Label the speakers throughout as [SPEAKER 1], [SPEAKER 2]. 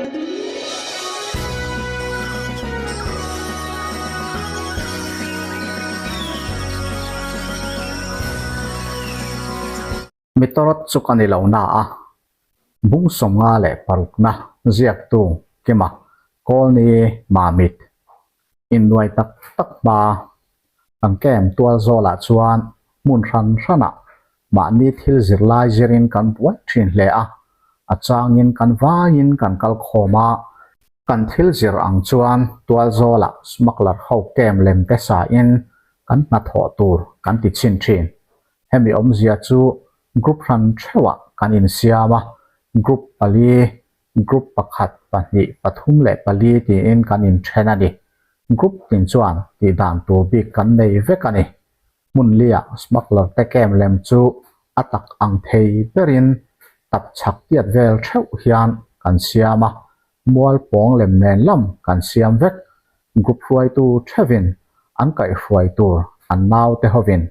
[SPEAKER 1] Mi tawrawt chu ka ni lo na a, bung 56na ziaktu Kima Kawlni Mamit innuai tak tak hma kan kem tual zawlah chuan hmun hran hranah mahni thil zirlai zirin kan buai thin hle a, a changin kan vaiin kan kal khawm a, kan thil zir ang chuan tual zawlah smuggler ho kem lem te sain kan hnathawh tur kan ti chhin thin. Hemi awmzia chu group hran theuhah kan insiam a, group pali, group pakhat, pahnih, pathum leh pali tiin kan inthen a ni. Group tin chuan tih dan tur bik kan nei vek a ni. Hmun liah smuggler te kem lem chu a tak ang thei berin tap chhak tiat vel theuh hian kan siam a, mual pawng lem nen lam kan siam vek. Group hruaitu theuhin an kaihhruai tur an naute hovin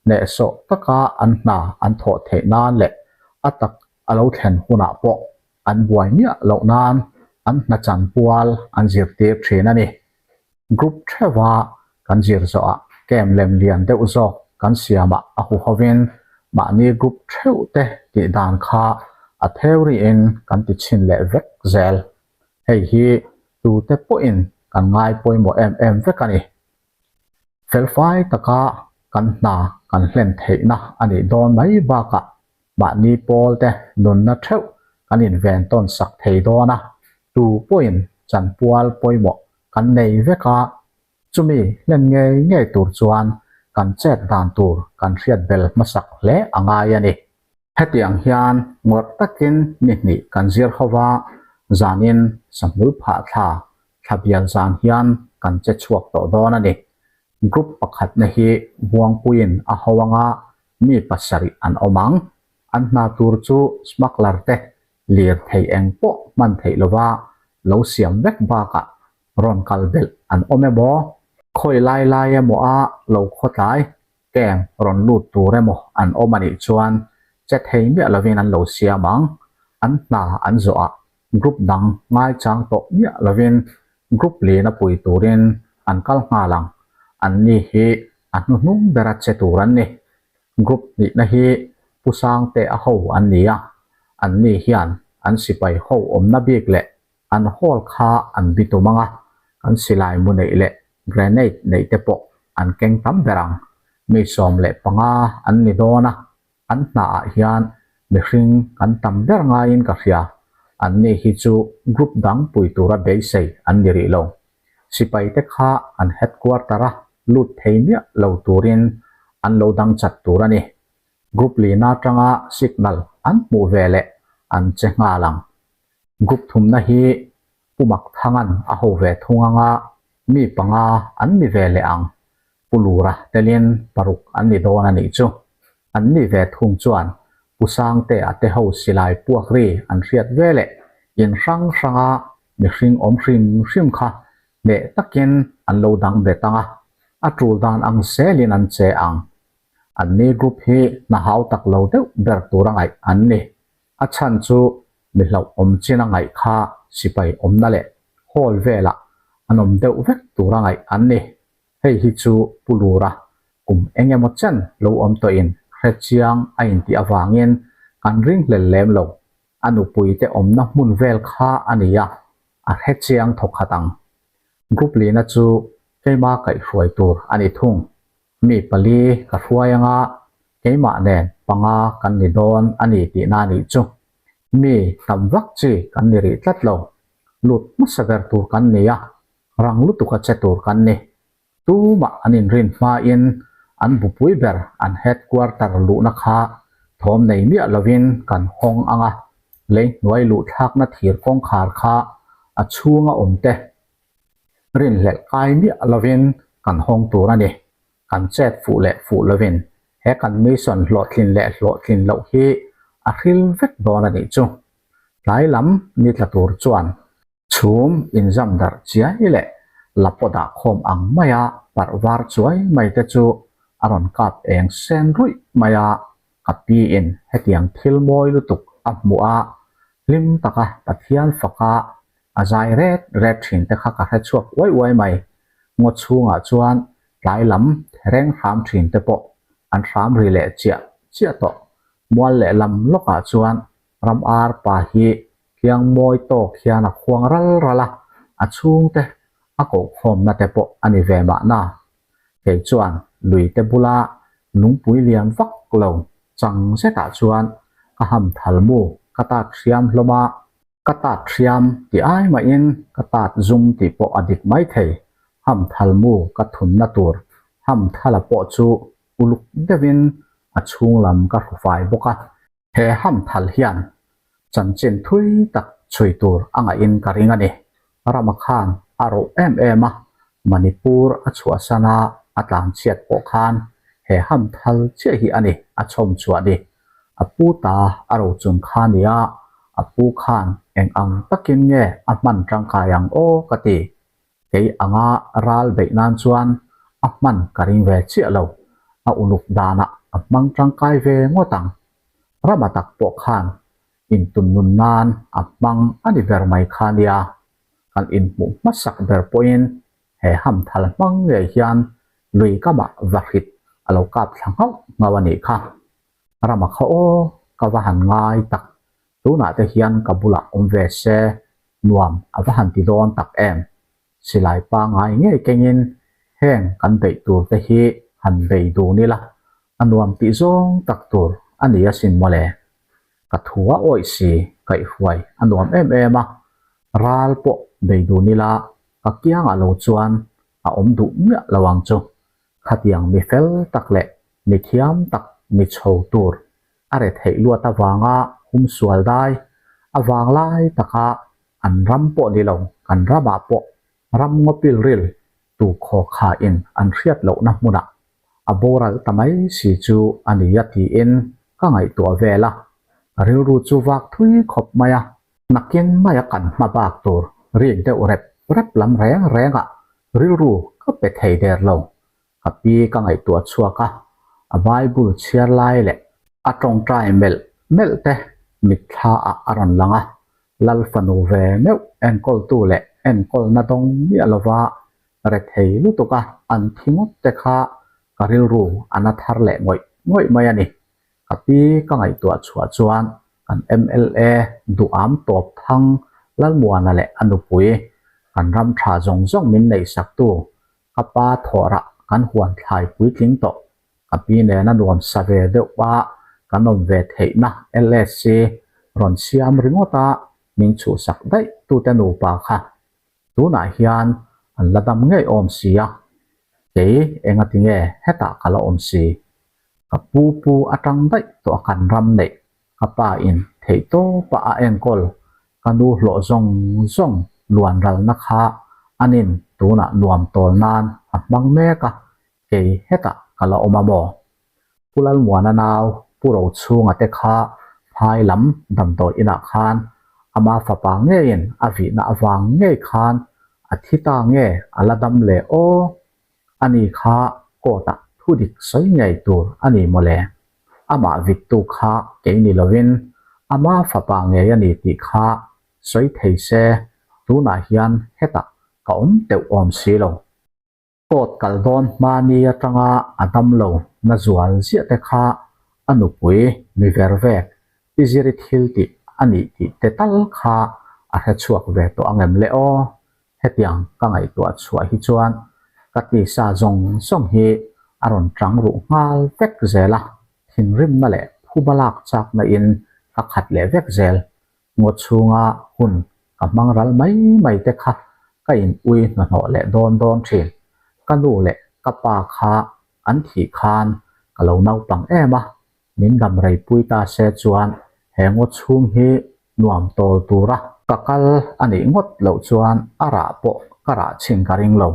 [SPEAKER 1] hnehsawh taka an hna an thawh theih nan leh a tak a lo thlen hunah pawh an buai miah loh nan an hna chan pual an zirtir thin a ni. Group theuha kan zir zawhah camp lem lian deuh zawk kan siamah a huhovin mahni group theuh te tih dan kha a theory-in kan ti chhin leh vek zel. Hei hi tute pawhin kan ngai pawimawh em em vek a ni. Felfai taka kan hna kan hlen theihna a nih dawn mai bakah mahni pawl te nunna theuh kan inven tawn sak thei dawn a, tu pawhin chanpual pawimawh kan nei vek a, chumi hlen ngei ngei tur chuan kan chet dan tur kan hriat bel hmasak hle a ngai a ni. Hetiang hian ngawrh takin ni hnih kan zir ho va, zanin sahmul phah thla thla bial zan hian kan che chhuak tawh dawn a ni. Group pakhatna hi Buangpuiin a ho anga mi pasarih an awm ang. An hna tur chu smuggler te lir thei eng pawh hman theih lova lo siam vek bakah rawn kal belh an awm emaw, khawi lai lai emaw a lo khawtlai Camp rawn lut tur emaw an awm a nih chuan che thei miah lovin an lo siam ang. An hna an zawh ah group dang ngaichang tawh miah lovin group lin a pui turin an kal nghal ang. An ni hi a hnuhnung bera che tur an ni. Group hnihna hi Pu Sangte a ho an ni a, an ni hian an sipai ho awmna bik leh an hall kha an bitum ang a, kan silai mu neih leh grenade neih te pawh an keng tam ber ang. Mi 15 an ni dawn a, an hnaah hian mihring kan tam ber ngaiin ka hria. Anni hi chu group dang pui tura beisei an ni rih lo. Sipaite kha an headquarter-a lut thei miah lo turin an lo dang chat tur a ni. Group lina atanga signal an hmuh ve leh an che nghal ang. Group thumna hi Pu Makthanga'n a ho ve thung anga mi panga an ni ve leh ang. Pu Lura telin paruk an ni dawn a nih chu. An ni ve thung chuan Pu Sangtea te ho silai puak ri an hriat ve leh in hrang hranga mihring awm hrim hrim kha hneh takin an lo dang bet ang a, a tul dan ang zelin an che ang. Anni group hi hna hau tak lo deuh ber tura ngaih an ni. A chhan chu mi hlauhawm chin a ngaih kha sipai awmna leh hall velah an awm deuh vek tura ngaih an ni. Hei hi chu Pu Lura kum eng emaw chen lo awm tawhin hre chiang a intih avangin kan ringhlel lem lo. A nupuite awmna hmun vel kha a ni a, a hre chiang thawkhat ang. Group lina chu keima kaihhruai tur a ni thung. Mi pali ka hruai anga keimah nen panga kan ni dawn a ni tihna a nih chu. Mi tam vak chi kan ni rih tlat lo. Lut hmasa ber tur kan ni a, rang lutuka che tur kan ni. Tumah an inrin hmain an bupui ber an headquarter luhna kha thawm nei miah lovin kan hawng ang a, lei hnuai luhthlakna thir kawngkhar kha a chhunga awmte Rinhlelh kai miah lovin kan hawng tur a ni. Kan chet fuh leh fuh lovin he kan mission hlawhtlin leh hlawhtlin loh hi a hril vek dawn a nih chu. Tlai lam ni tla tur chuan chhum inzam darh chiai leh la pawh dah khawm ang maia parh var chuai mai te chu a rawn kap eng sen ruih mai a, ka piin hetiang thil mawi lutuk a hmuh a, hlim taka Pathian faka. A zai ret ret thin te kha ka hre chhuak uai uai mai. Ngaw chhungah chuan tlai lam thereng hram thin te pawh an hram ri leh chiah chiah tawh. Mual leh lam lawkah chuan ram ar pa hi tliang mawi tawk hian a khuang ral ral a, a chhungte a kohkhawmna te pawh a ni ve mahna. Kei chuan lui te bula lungpui lian vak lo chang zetah chuan ka ham thal mu ka tat hriam hlawm a, Ka tat hriam tih ai mahin ka tat zum tih pawh a dik mai thei. Ham thal mu ka thunna tur ham thala pawh chu uluk deuhin a chhung lam ka hru fai bawk a. He ham thal hian chanchin thui tak chhui tur a ngahin ka ring a ni. Rama khan a roh em em a, Manipur a chhuahsan a a tlanchhiat pawh khan he ham thal chiah hi a ni a chhawm chhuah ni. A pu ta a rochun kha nia, a pu khan eng ang takin nge a hman tangkai ang aw ka ti. Kei anga ral beih nan chuan a hman ka ring ve chiah lo, a uluk danah a hmang tangkai ve ngawt ang. Rama tak pawh khan intunnun nan a hmang a ni ber mai kha nia, kan inhmuh hmasak ber pawhin he hamthal hmang ngei hian lui kamah vahrit a lo kap thla nghauh nghauh a nih kha. Rama kha aw, ka va han ngai tak, tunah te hian ka bulah awm ve se, nuam a va han ti dawn tak em. Silai pangngai ngei kengin heng kan beih tur te hi han bei dun ila, a nuam tih zawng tak tur a ni asin mawle. Ka thu a awih si, kaihhruai a nuam em em a, ral pawh bei dun ila ka kiangah lo chuan a awm duh miah lo ang chu. Khatiang mi fel tak leh mi thiam tak mi chho tur a re theih luat avanga hum sual dai avang lai taka an ram pawh ni lo kan ramah pawh ram ngaw pilril tu khaw kha in an hriat lohna hmunah a boral ta mai si chu a ni a tiin ka ngaihtuah vel a, ka rilru chu vak thui khawp mai a. Nakin maia kan hma bak tur rik deuh rep rep lam reng rengah rilru ka pe thei der lo. Ka pi ka ngaihtuah chhuak a, a Bible chhiar lai leh a tawngtai melh melh te mitthla ah a rawn lang a, Lal fanu ve meuh enkawltu leh enkawlna dawng miah lova rethei lutuk a an thi ngawt te kha ka rilru a na thar leh ngawih ngawih mai a ni. Ka pi ka ngaihtuah chhuah chuan kan mla duham tawp thang Lalmuana leh a nupui kan ram tha zawng zawng min neihsaktu ka pa thawhrah kan huan thlai puitling tawh ka pi nena nuam sa ve deuh a kan awm ve theihna LSC rawn siam ringawt a min chhuhsak daih tute nupa kha tunah hian an la dam ngei awm si a, kei engati nge hetah ka la awm si? Ka pu pu atang daih tawh a kan ram neih ka pa in theih tawp a a enkawl ka nu hlawh zawng zawng luan ralna kha anin tunah nuam tawl nan a hmang mek a, kei hetah ka la awm a maw? Pu Lalmuana nau Pu Rochhunga te kha phai lam damdawi inah khan ama fapa ngeiin a vihna avang ngei khan a thi ta nge a la dam leh aw? Ani kha court ah thu dik sawi ngei tur a ni mawle. Amah vittu kha kei ni lovin ama fapa ngei a ni tih kha sawi thei se tunah hian hetah ka awm teuh awm si lo. Court kal dawn hma ni atanga a damlo na zual ziah te kha a nupui mi ver vek i ziri thil tih a nih tih te tal kha a hre chhuak ve tawh ang em le aw? Hetiang ka ngaihtuah chhuah hi chuan ka tisa zawng zawng hi a rawn tang ruh nghal vek zel a, thinrimna leh phuba lak chakna in ka khat leh vek zel. Ngaw chhunga hun ka hmang ral mai mai te kha ka in ui hnahnawh leh dawn dawn thin. Ka nu leh ka pa kha an thih khan ka lo naupang em a, min dam rei pui ta se chuan he ngaw chhung hi nuam tawl tura ka kal a nih ngawt loh chuan a rah pawh ka rah chhin ka ring lo.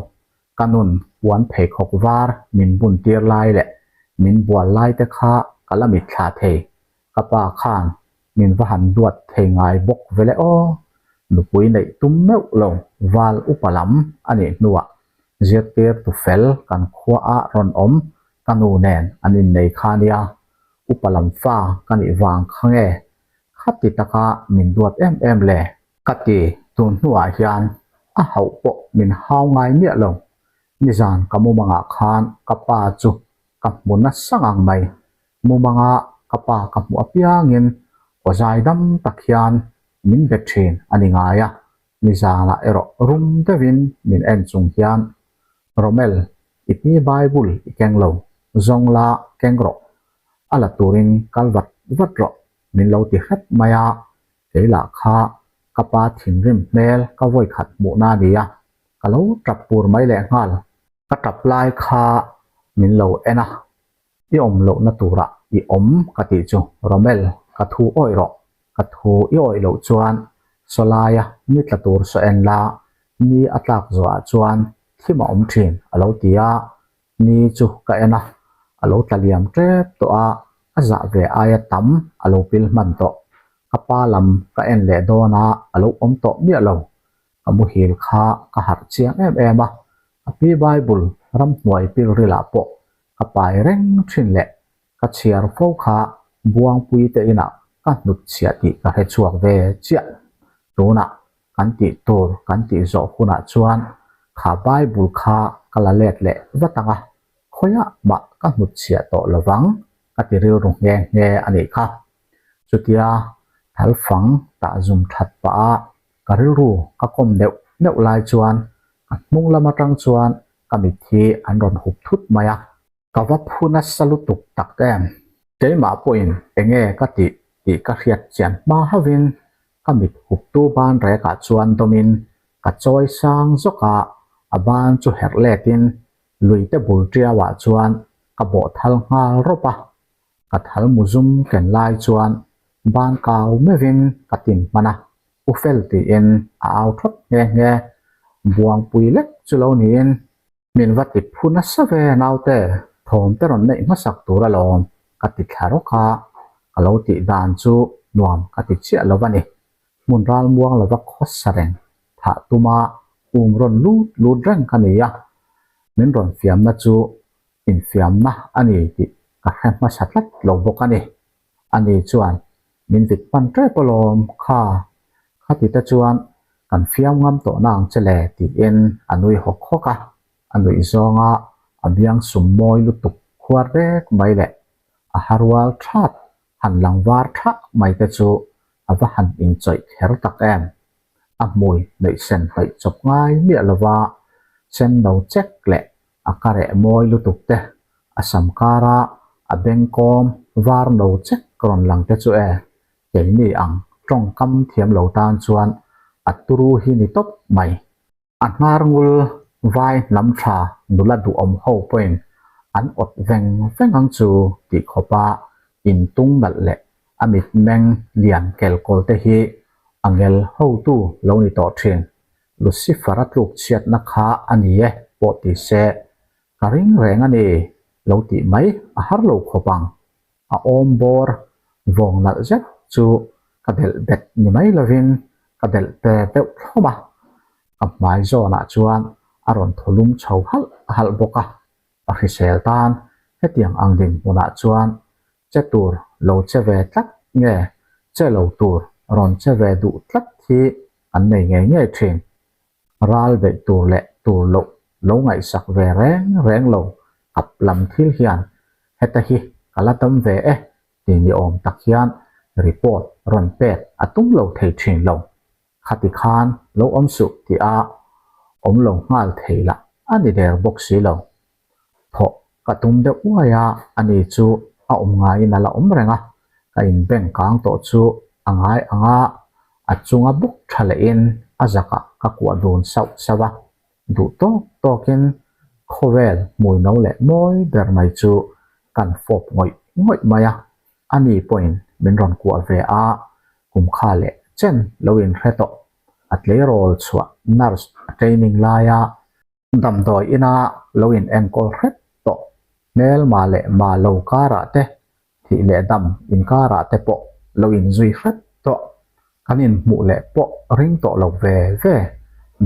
[SPEAKER 1] Ka nun puan pheikhawk var min bun tir lai leh min bual lai te kha ka la mitthla thei. Ka pa khan min va han duat thei ngai bawk ve le aw. Nupui neih tum meuh lo val upa lam a nih hnuah zirtir tu fel kan khua ah rawn awm ka nu nen an innei kha nia. Upa lam fa ka nih vang kha nge khati taka min duat em em le? Ka ti. Tun hnuah hian a hauh pawh min hau ngai miah lo. Nizan ka mumangah khan ka pa chu ka hmu nasa ngang mai. Mumanga ka pa ka hmuh apiangin aw zai dam tak hian min be thin a ni ngai a, nizanah erawh rum deuhin min en chung hian, Romel, i pi Bible i keng lo, zawng la keng rawh, a la turin kal vat vat rawh min lo ti hrep mai a, kei lah kha ka pa thinrim hmel ka vawikhat hmuhna a ni a, ka lo tap pur mai lehnghal. Ka tap lai kha min lo en a, I awm lohna turah i awm ka tih chu Romel, ka thu awih rawh. Ka thu i awih loh chuan sawlaia ni tla tur saw en la, ni a tlak zawhah chuan thim a awm thin a lo ti a. Ni chu ka en a, a lo tla liam tep tawh a, a zah ve aia tam a lo pil hman tawh. Ka pa lam ka en leh dawn a, a lo awm tawh miah lo. Ka muhil kha ka harh chiang em em a, a pi Bible ramhnuai pilrilah pawh Ka pai reng thin leh ka chhiar fo kha Buangpui te inah ka hnut chhiah tih ka hre chhuak ve chiah. Tunah kan tih tur kan tih zawh hunah chuan kha Bible kha ka la let leh vat ang a, khawiah mah ka hnut chhiah tawh lovang ka ti rilru nghe nghe a nih kha. Chutia thalfang tah zum that pah a ka rilru ka kawm neuh neuh lai chuan ka hnung lam atang chuan ka mit hi an rawn hup thut mai a. Ka va phu nasa lutuk tak em? Keimah pawhin enge ka tih tih ka hriat chian hma hauhin ka mit huptu ban rekah chuan dawmin ka chawi sang zawk a, a ban chu herh letin luite bul tiauah chuan ka bawh thal nghal rawp a. Ka thal muzum ken lai chuan ban kau meuhin ka tin hman a, U Fel tiin a au thawt nghe nghe. Buangpui lek chu lo niin min va ti phu nasa ve naute, thawm te rawn neih hmasak tur alawm ka ti thla rawk a, ka lo tih dan chu nuam ka ti chiah lo a ni. Hmun ral muang lova khawsa reng thah tuma um rawn lut lut reng ka ni a, min rawn fiamna chu infiamna a ni tih ka hre hmasa tlat lo bawk a ni. Ani chuan min vit hman tep alawm kha, khati te chuan kan fiam ngam tawh na ang che le tiin a nui hawk hawk a, a nuih zawnga a biang sum mawi lutuk khuar rek mai leh a harual that han lang var thah mai te chu a va han inchawih kher tak em. A hmui nuih sen hnawih chawp ngai miah lova sen no chek leh a ka reh mawi lutuk te, a sam kara a bengkawm var no chek rawn lang te chu e, keini ang tawngkam thiam lo tan chuan a turu hi ni tawp mai. A hnar ngul vai hnam tha nula duhawm ho pawhin an awt veng veng ang chu tih khawpa intung nalh leh a mitmeng lian kelkawl te hi a ngel hotu lo ni tawh thin. Lucifer a tluk chhiatna kha a ni e pawh ti se, ka ring reng a ni lo tih mai a har lo khawp ang. A awm bawr vawng nalh zet chu ka delh bet ni mai lovin ka delh pe deuh thlawm a, ka hmai zawnah chuan a rawn thaw lum chho halh halh bawk a, a hrisel tan hetiang ang dinhmunah chuan che tur lo che ve tlat nge che lo tur rawn che ve duh tlat hi an nei ngei ngei thin. Ral beih tur leh tur loh lo ngaihsak ve reng reng lo kap lam thil hian heta hi ka la dam ve e ti ni awm tak hian report rawn pek a tum lo thei thin lo. Khati khan lo awm suh tih a awm lo nghal thei lah a ni der bawk si lo. Thawh ka tum deuh uai a, ani chu a awm ngaiin a la awm reng a, ka inbeng kang tawh chu a ngai ang a, a chunga bawk tha lehin a zakah ka kuah dun sauh sauh a, duh tawk tawkin khawvel hmui no leh mawi ber mai chu kan fawp ngawih ngawih mai a, ani pawhin min rawn kuah ve a, kum kha leh chen lo inhre tawh, a tleirawl chhuah nurse a training laia Damdawi ina lo in enkawl hrep tawh hmelma leh ma lo karah te, thih leh dam inkarah te pawh lo in zui hrep tawh. Kan inhmuh leh pawh ring tawh lo ve ve,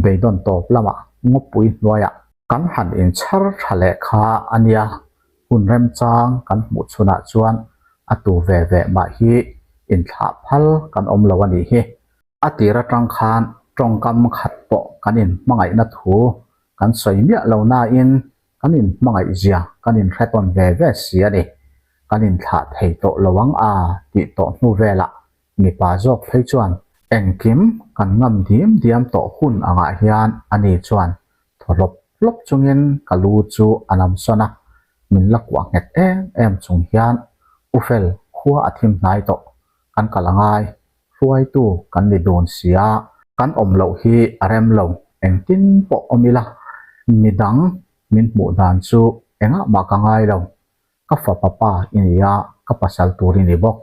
[SPEAKER 1] beidawn tawp lamah ngawpui hnuaiah kan han inchhar tha leh kha a nia, hun remchang kan hmuh chhunah chuan a tu ve ve mah hi inthlah phal kan awm lo a nih hi. A tir atang khan. Tawngkam khat pawh kan inhmangaihna thu kan sawi miah lo nain kan inhmangaih zia kan inhre tawn ve ve si a ni. Kan inthlah thei tawh lo ang a tih tawh hnu velah mipa zawk phei chuan engkim kan ngam diam diam tawh hun angah hian ani chuan thaw hlawp hlawp chungin ka lu chu a nam sawn a, min la kuah nghet em em chung hian U Fel khua a thim hnai tawh kan kal a ngai, hruaitu kan ni dun si a, kan awm loh hi a rem lo, engtin pawh awm ila midang min hmuh dan chu engah mah ka ngai lo, ka fapa pa i ni a, ka pasal tur i ni bawk,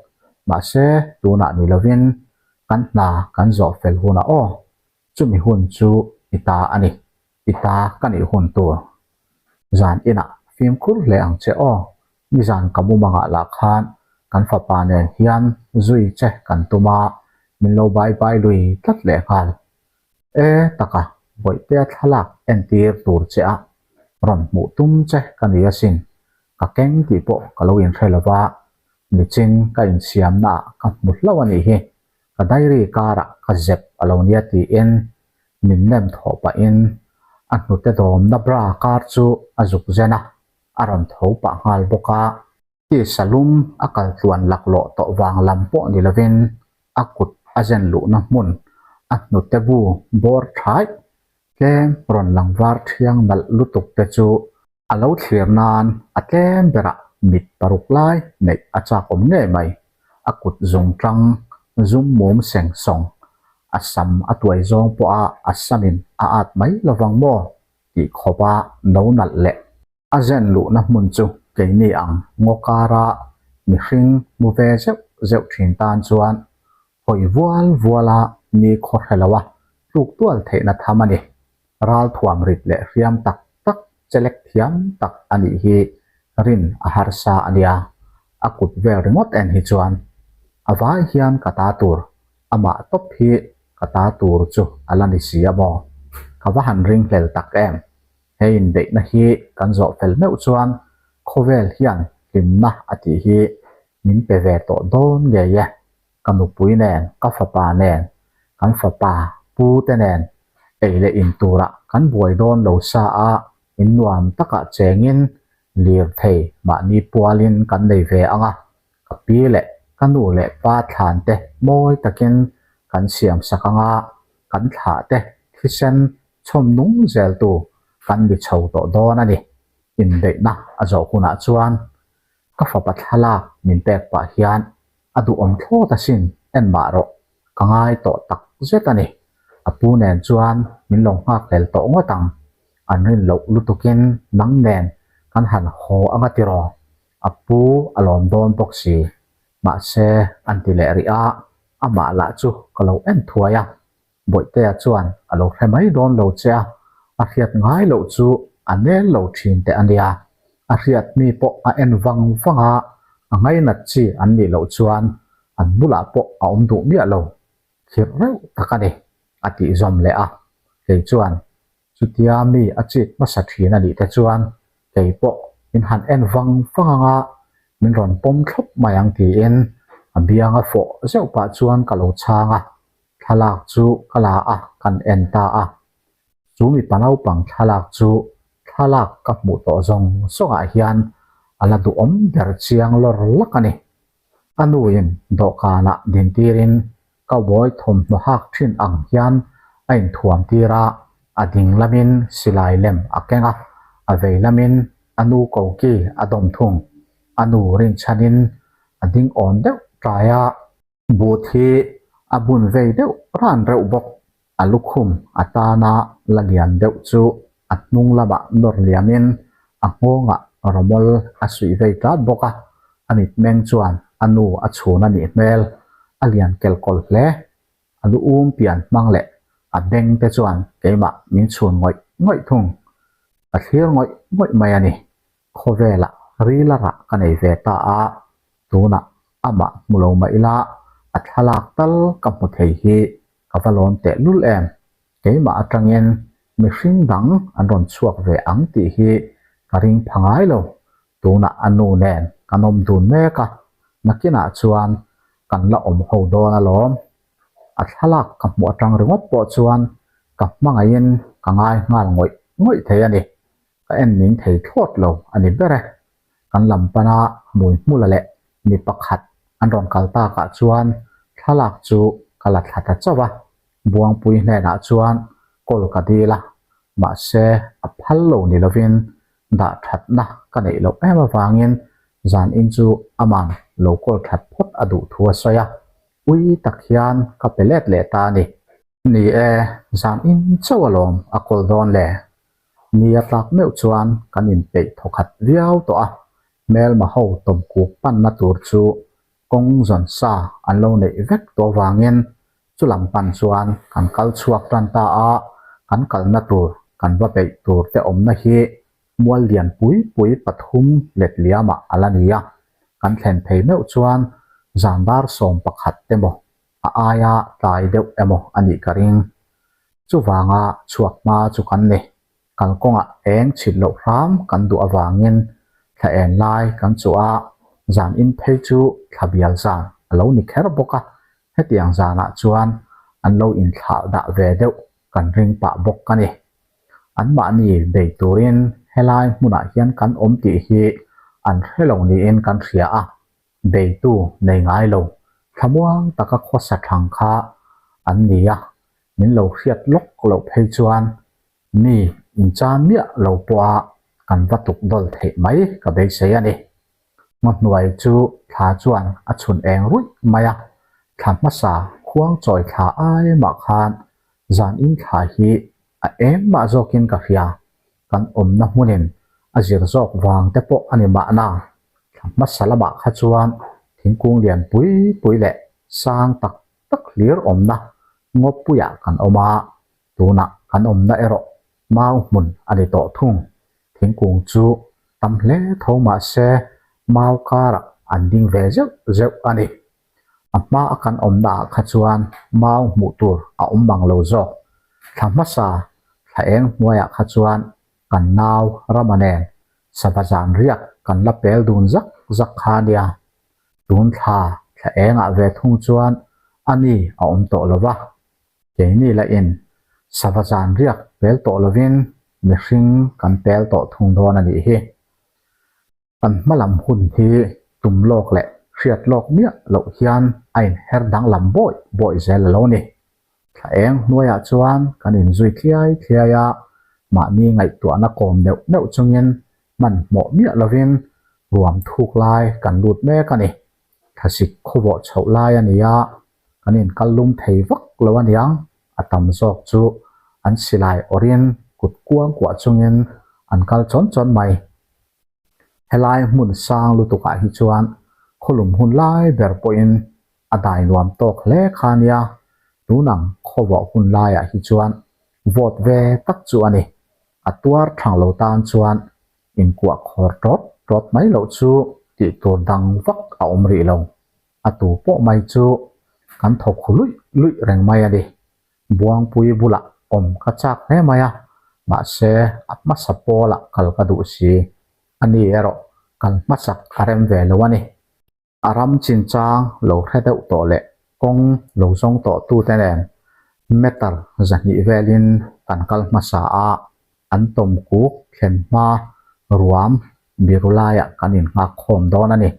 [SPEAKER 1] mahse tunah ni lovin kan hna kan zawh fel hunah aw, chumi hun chu i ta a ni, i ta ka nih hun tur. Zan inah fimkhur hle ang che aw, nizan ka mumangah lah khan kan fapa nen hian zui che kan tum a, min lo bai bai lui tlat leh nghal. E taka, Bawihtea thlalak entir tur che a rawn hmuh tum che ka ni asin, ka keng tih pawh ka lo inhre lo va, nichin ka insiamnaah ka hmu hlauh a nih hi, ka diary karah ka zep a lo nia tiin min nem thawh pahin a hnute dawmna bra kar chu a zuk zen a, a rawn tho pah nghal bawk a. Tisa lum a kal tluan laklawh tawh vang lam pawh ni lovin a kut a zen luhna hmun a hnute bu bawr thaih tlem rawn lang var thiang nalh lutuk te chu a lo thlir nan a tlem berah mit paruk lai neih a chak awm ngei mai. A kut zung tang zum mum seng sawng a sam a tuai zawng pawha a samin a at mai lovang maw tih khawpa no nalh leh A zen luhna hmun chu keini ang ngaw kara mihring hmu ve zeuh zeuh thin tan chuan hawi vual vuala ni khaw hre loa tluk tual theihna tham a ni. Ralthuam rit leh hriam tak tak chelek thiam tak a nih hi rin a harsa a nia. A kut vel ringawt en hi chuan a vai hian ka ta tur amah tawp hi ka ta tur chu a la ni si a maw? Ka va han ringhlel tak em? He inbeihna hi kan zawh fel meuh chuan khawvel hian hlimna a tih hi min pe ve tawh dawn ngei e. Ka nupui nen, ka fapa nen, kan fapa pu te nen ei leh in turah kan buai dawn lo sa a, in nuam takah chengin lirthei mahni pualin kan nei ve ang a, ka pi leh ka nu leh pa thlan te mawi takin kan siam sak ang a, kan thlah te thisen chhawm nung zeltu kan ni chho tawh dawn a ni. Inbeihna a zawh hunah chuan ka fapa thlalak min pek pah hian a duhawm thlawt asin en mah rawh, ka ngai tawh tak zet a ni. A pu nen chuan min lo nghak hlel tawh ngawt ang, an rin loh lutukin nang nen kan han haw anga tiraw, a pu a lawm dawn bawk si. Mahse an ti leh rih a, amah lah chu ka lo en thuai a, Bawihtea chuan a lo hre mai dawn lo che a, a hriat ngai loh chu a nel lo thin teh a nia. A hriat mi pawh a en vang vang a, a ngainat chi an nih loh chuan an bulah pawh a awm duh miah lo, khirh reuh tak a ni, a tih zawm leh a. Kei chuan Chutia mi a chik hmasa thin a nih te chuan kei pawh min han en vang vang ang a, min rawn pawm thlawp mai ang tiin a bianga fawh zeuh pah chuan ka lo chhang a, thlalak chu ka la a, kan en ta a. Chu mipa naupang thlalak chu thlalak ka hmuh tawh zawng zawngah hian a la duhawm ber chiang lawr lak a ni. A nuin dawhkanah dintirin Cowboy thawmhnaw hak thin ang hian a inthuam tir a, a ding lamin silai lem a keng a, a vei lamin a nu koki a dawm thung. A nu rinchhanin a ding awn deuh tlai a. Boot hi a bun vei deuh ran reuh bawk. A lukhum a tana la lian deuh chu a hnung lamah nawr liamin a nghawngah rawmawl a suih vei tlat bawk a, a mitmeng chuan a nu a chhun a nih hmel, a lian kelkawl hle. A lu um pian hmang leh a beng te chuan keimah min chhun ngawih ngawih thung. Ka thlir ngawih ngawih mai a ni. Khawvelah rila rah ka nei ve ta a, tunah amah hmu lo mah ila a thlalak tal ka hmu thei hi ka va lawn teh lul em? Keimah atangin mihring dang an rawn chhuak ve ang tih hi ka ring pha ngai lo. Tunah a nu nen kan awm dun mek a, nakinah chuan kan la awm ho dawn alawm. A thlalak ka hmuh atang ringawt pawh chuan ka hmangaihin ka ngai nghal ngawih ngawih thei a ni. Ka en ning thei thlawt lo a ni ber e. Kan lam pana hmui hmula leh mi pakhat an rawn kal takah chuan thlalak chu ka la thla ta chauh a. Buangpui hnenah chuan kawl ka dil a, mahse a phal lo ni lovin dah thatna ka neih loh em avangin zan in chu aman lo kawl that phawt a duh thu a sawi a, ui tak hian ka pe let leh ta a ni. Ni e, zan in chauh alawm a kawl dawn le. Ni a tlak meuh chuan kan inpeih thawkhat viau tawh a, hmelma ho tawmkuk panna tur chu kawng zawn sa an lo neih vek tawh avangin chu lam pan chuan kan kal chhuak tan ta a, kan kalna tur kan va beih tur te awmna hi mual lian pui pui pathum let liamah a la ni a, kan thlen phei meuh chuan zan dar 11 te maw a aia tlai deuh emaw a nih ka ring. Chuvanga chhuak hma chu kan ni. Kalkawngah eng chhit loh hram kan duh avangin thla en lai kan chuh a, zan in phei chu thla bial zan a lo ni kher bawk a, hetiang zanah chuan an lo inthlah dah ve deuh kan ring pah bawk a ni. Anmahni bei turin helai hmunah hian kan awm tih hi an hre lo niin kan hria a, beitu nei ngai lo thlamuang taka khawsa thang kha an ni a, min lo hriat lawk loh phei chuan mi inchan miah lo pawha kan va tuk dawl theih mai ka beisei a ni. Ngawhnuai chu thla chuan a chhun eng ruih mai a, thla hmasa khuang chawi thla ai mah khan zan in thla hi a eng mah zawkin ka hria, kan awmna hmunin a zir zawk vang te pawh a ni mahna, thla hmasa lamah kha chuan thingkung lian pui pui leh sang tak tak hlir awmna ngawpuiah kan awm a, tunah kan awmna erawh mau hmun a ni tawh thung. Thingkung chu tam hle tho mah se mau karah an ding ve zeuh zeuh a ni. A hma a kan awmna ah kha chuan mau hmuh tur a awm mang lo zawk. Thla hmasa thla eng hnuaiah kha chuan kan nau Rama nen sava zan riak kan la pel dun zak zak kha nia. Tun thla thla engah ve thung chuan a ni a awm tawh lo va, keini la in sava zan riak pel tawh lovin mihring kan pel tawh thung dawn a nih hi. Kan hma lam hun hi tum lawk leh hriat lawk miah loh hian a inher danglam bawi bawi zel a lo ni. Thla eng hnuaiah chuan kan inzui thliai thliai a, mahni ngaihtuahna kawm neuh neuh chungin hmanhmawh miah lovin ruam thuk lai kan lut mek a ni. Thlasik khawvawh chhoh lai a ni a, kan inkal lum thei vak lo a niang, a tam zawk chu an silai awrhin kut kuang kuah chungin an kal chawn chawn mai. Helai hmun sang lutukah hi chuan khawlum hun lai ber pawhin a dai nuam tawk hle kha nia, tunang khawvawh hun laiah hi chuan vawt ve tak chu a ni. A tuar thang lo tan chuan inkuah khawr tawt tawt mai loh chu tih tur dang vak a awm rih lo. A tu pawh mai chu kan thawk hu luih luih reng mai a ni. Buangpui bulah awm ka chak hle mai a, mahse a hmasa pawlah kal ka duh si. A ni erawh kal hmasak a rem ve lo a ni. A ram chinchang lo hre deuh tawh leh kawng lo zawng tawh tute nen meter 200 velin kan kal hmasa a, an tawm kuk thlen hma ruam biru laiah kan innghak khawm dawn a ni.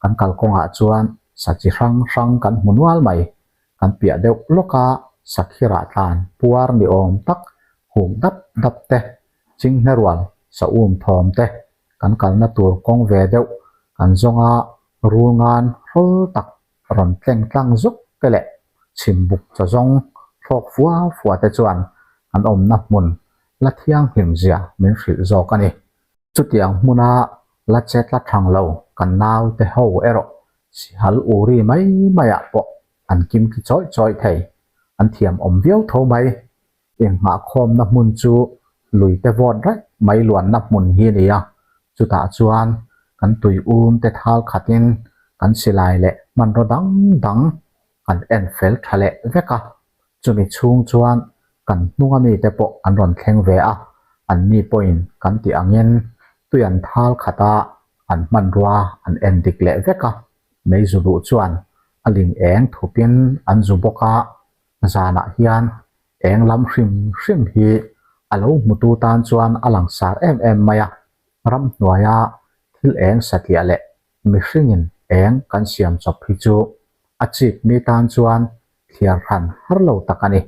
[SPEAKER 1] Kan kalkawngah chuan sa chi hrang hrang kan hmu nual mai. Kan piah deuh lawka sakhirah tlan puar ni awm tak huk dap dap te, chinghne rual sa um thawm te kan kalna tur kawng ve deuh kan zawnga rul ngan hrawl tak rawn tleng tlang zuk te leh chhim buk chaw zawng thlawk fua fua te chuan an awmna hmun la thianghlim zia min hrilh zawk a ni. Chutiang hmuna la che tla thang lo kan naute ho erawh sihal uri mai maiah pawh an kim ki chawih chawih thei, an thiam awm viau tho mai. Inghahkhawmna hmun chu lui te vawt raih mai luanna hmun hi a ni a, chutah chuan kan tui um te thal khatin kan silai leh hmanraw dang dang kan en fel tha leh vek a, chumi chhung chuan kan hnunga mite pawh an rawn thleng ve a, anni pawhin kan tih angin tui an thal khat a, an hmanrua an en dik leh vek a, mei zu duh chuan a ling eng thupin an zu bawk a. Zanah hian eng lam hrim hrim hi a lo hmutu tan chuan a langsar em em mai a, ramhnuaia thil eng satliah leh mihringin eng kan siam chawp hi chu a chik mi tan chuan thliar hran har lo tak a ni.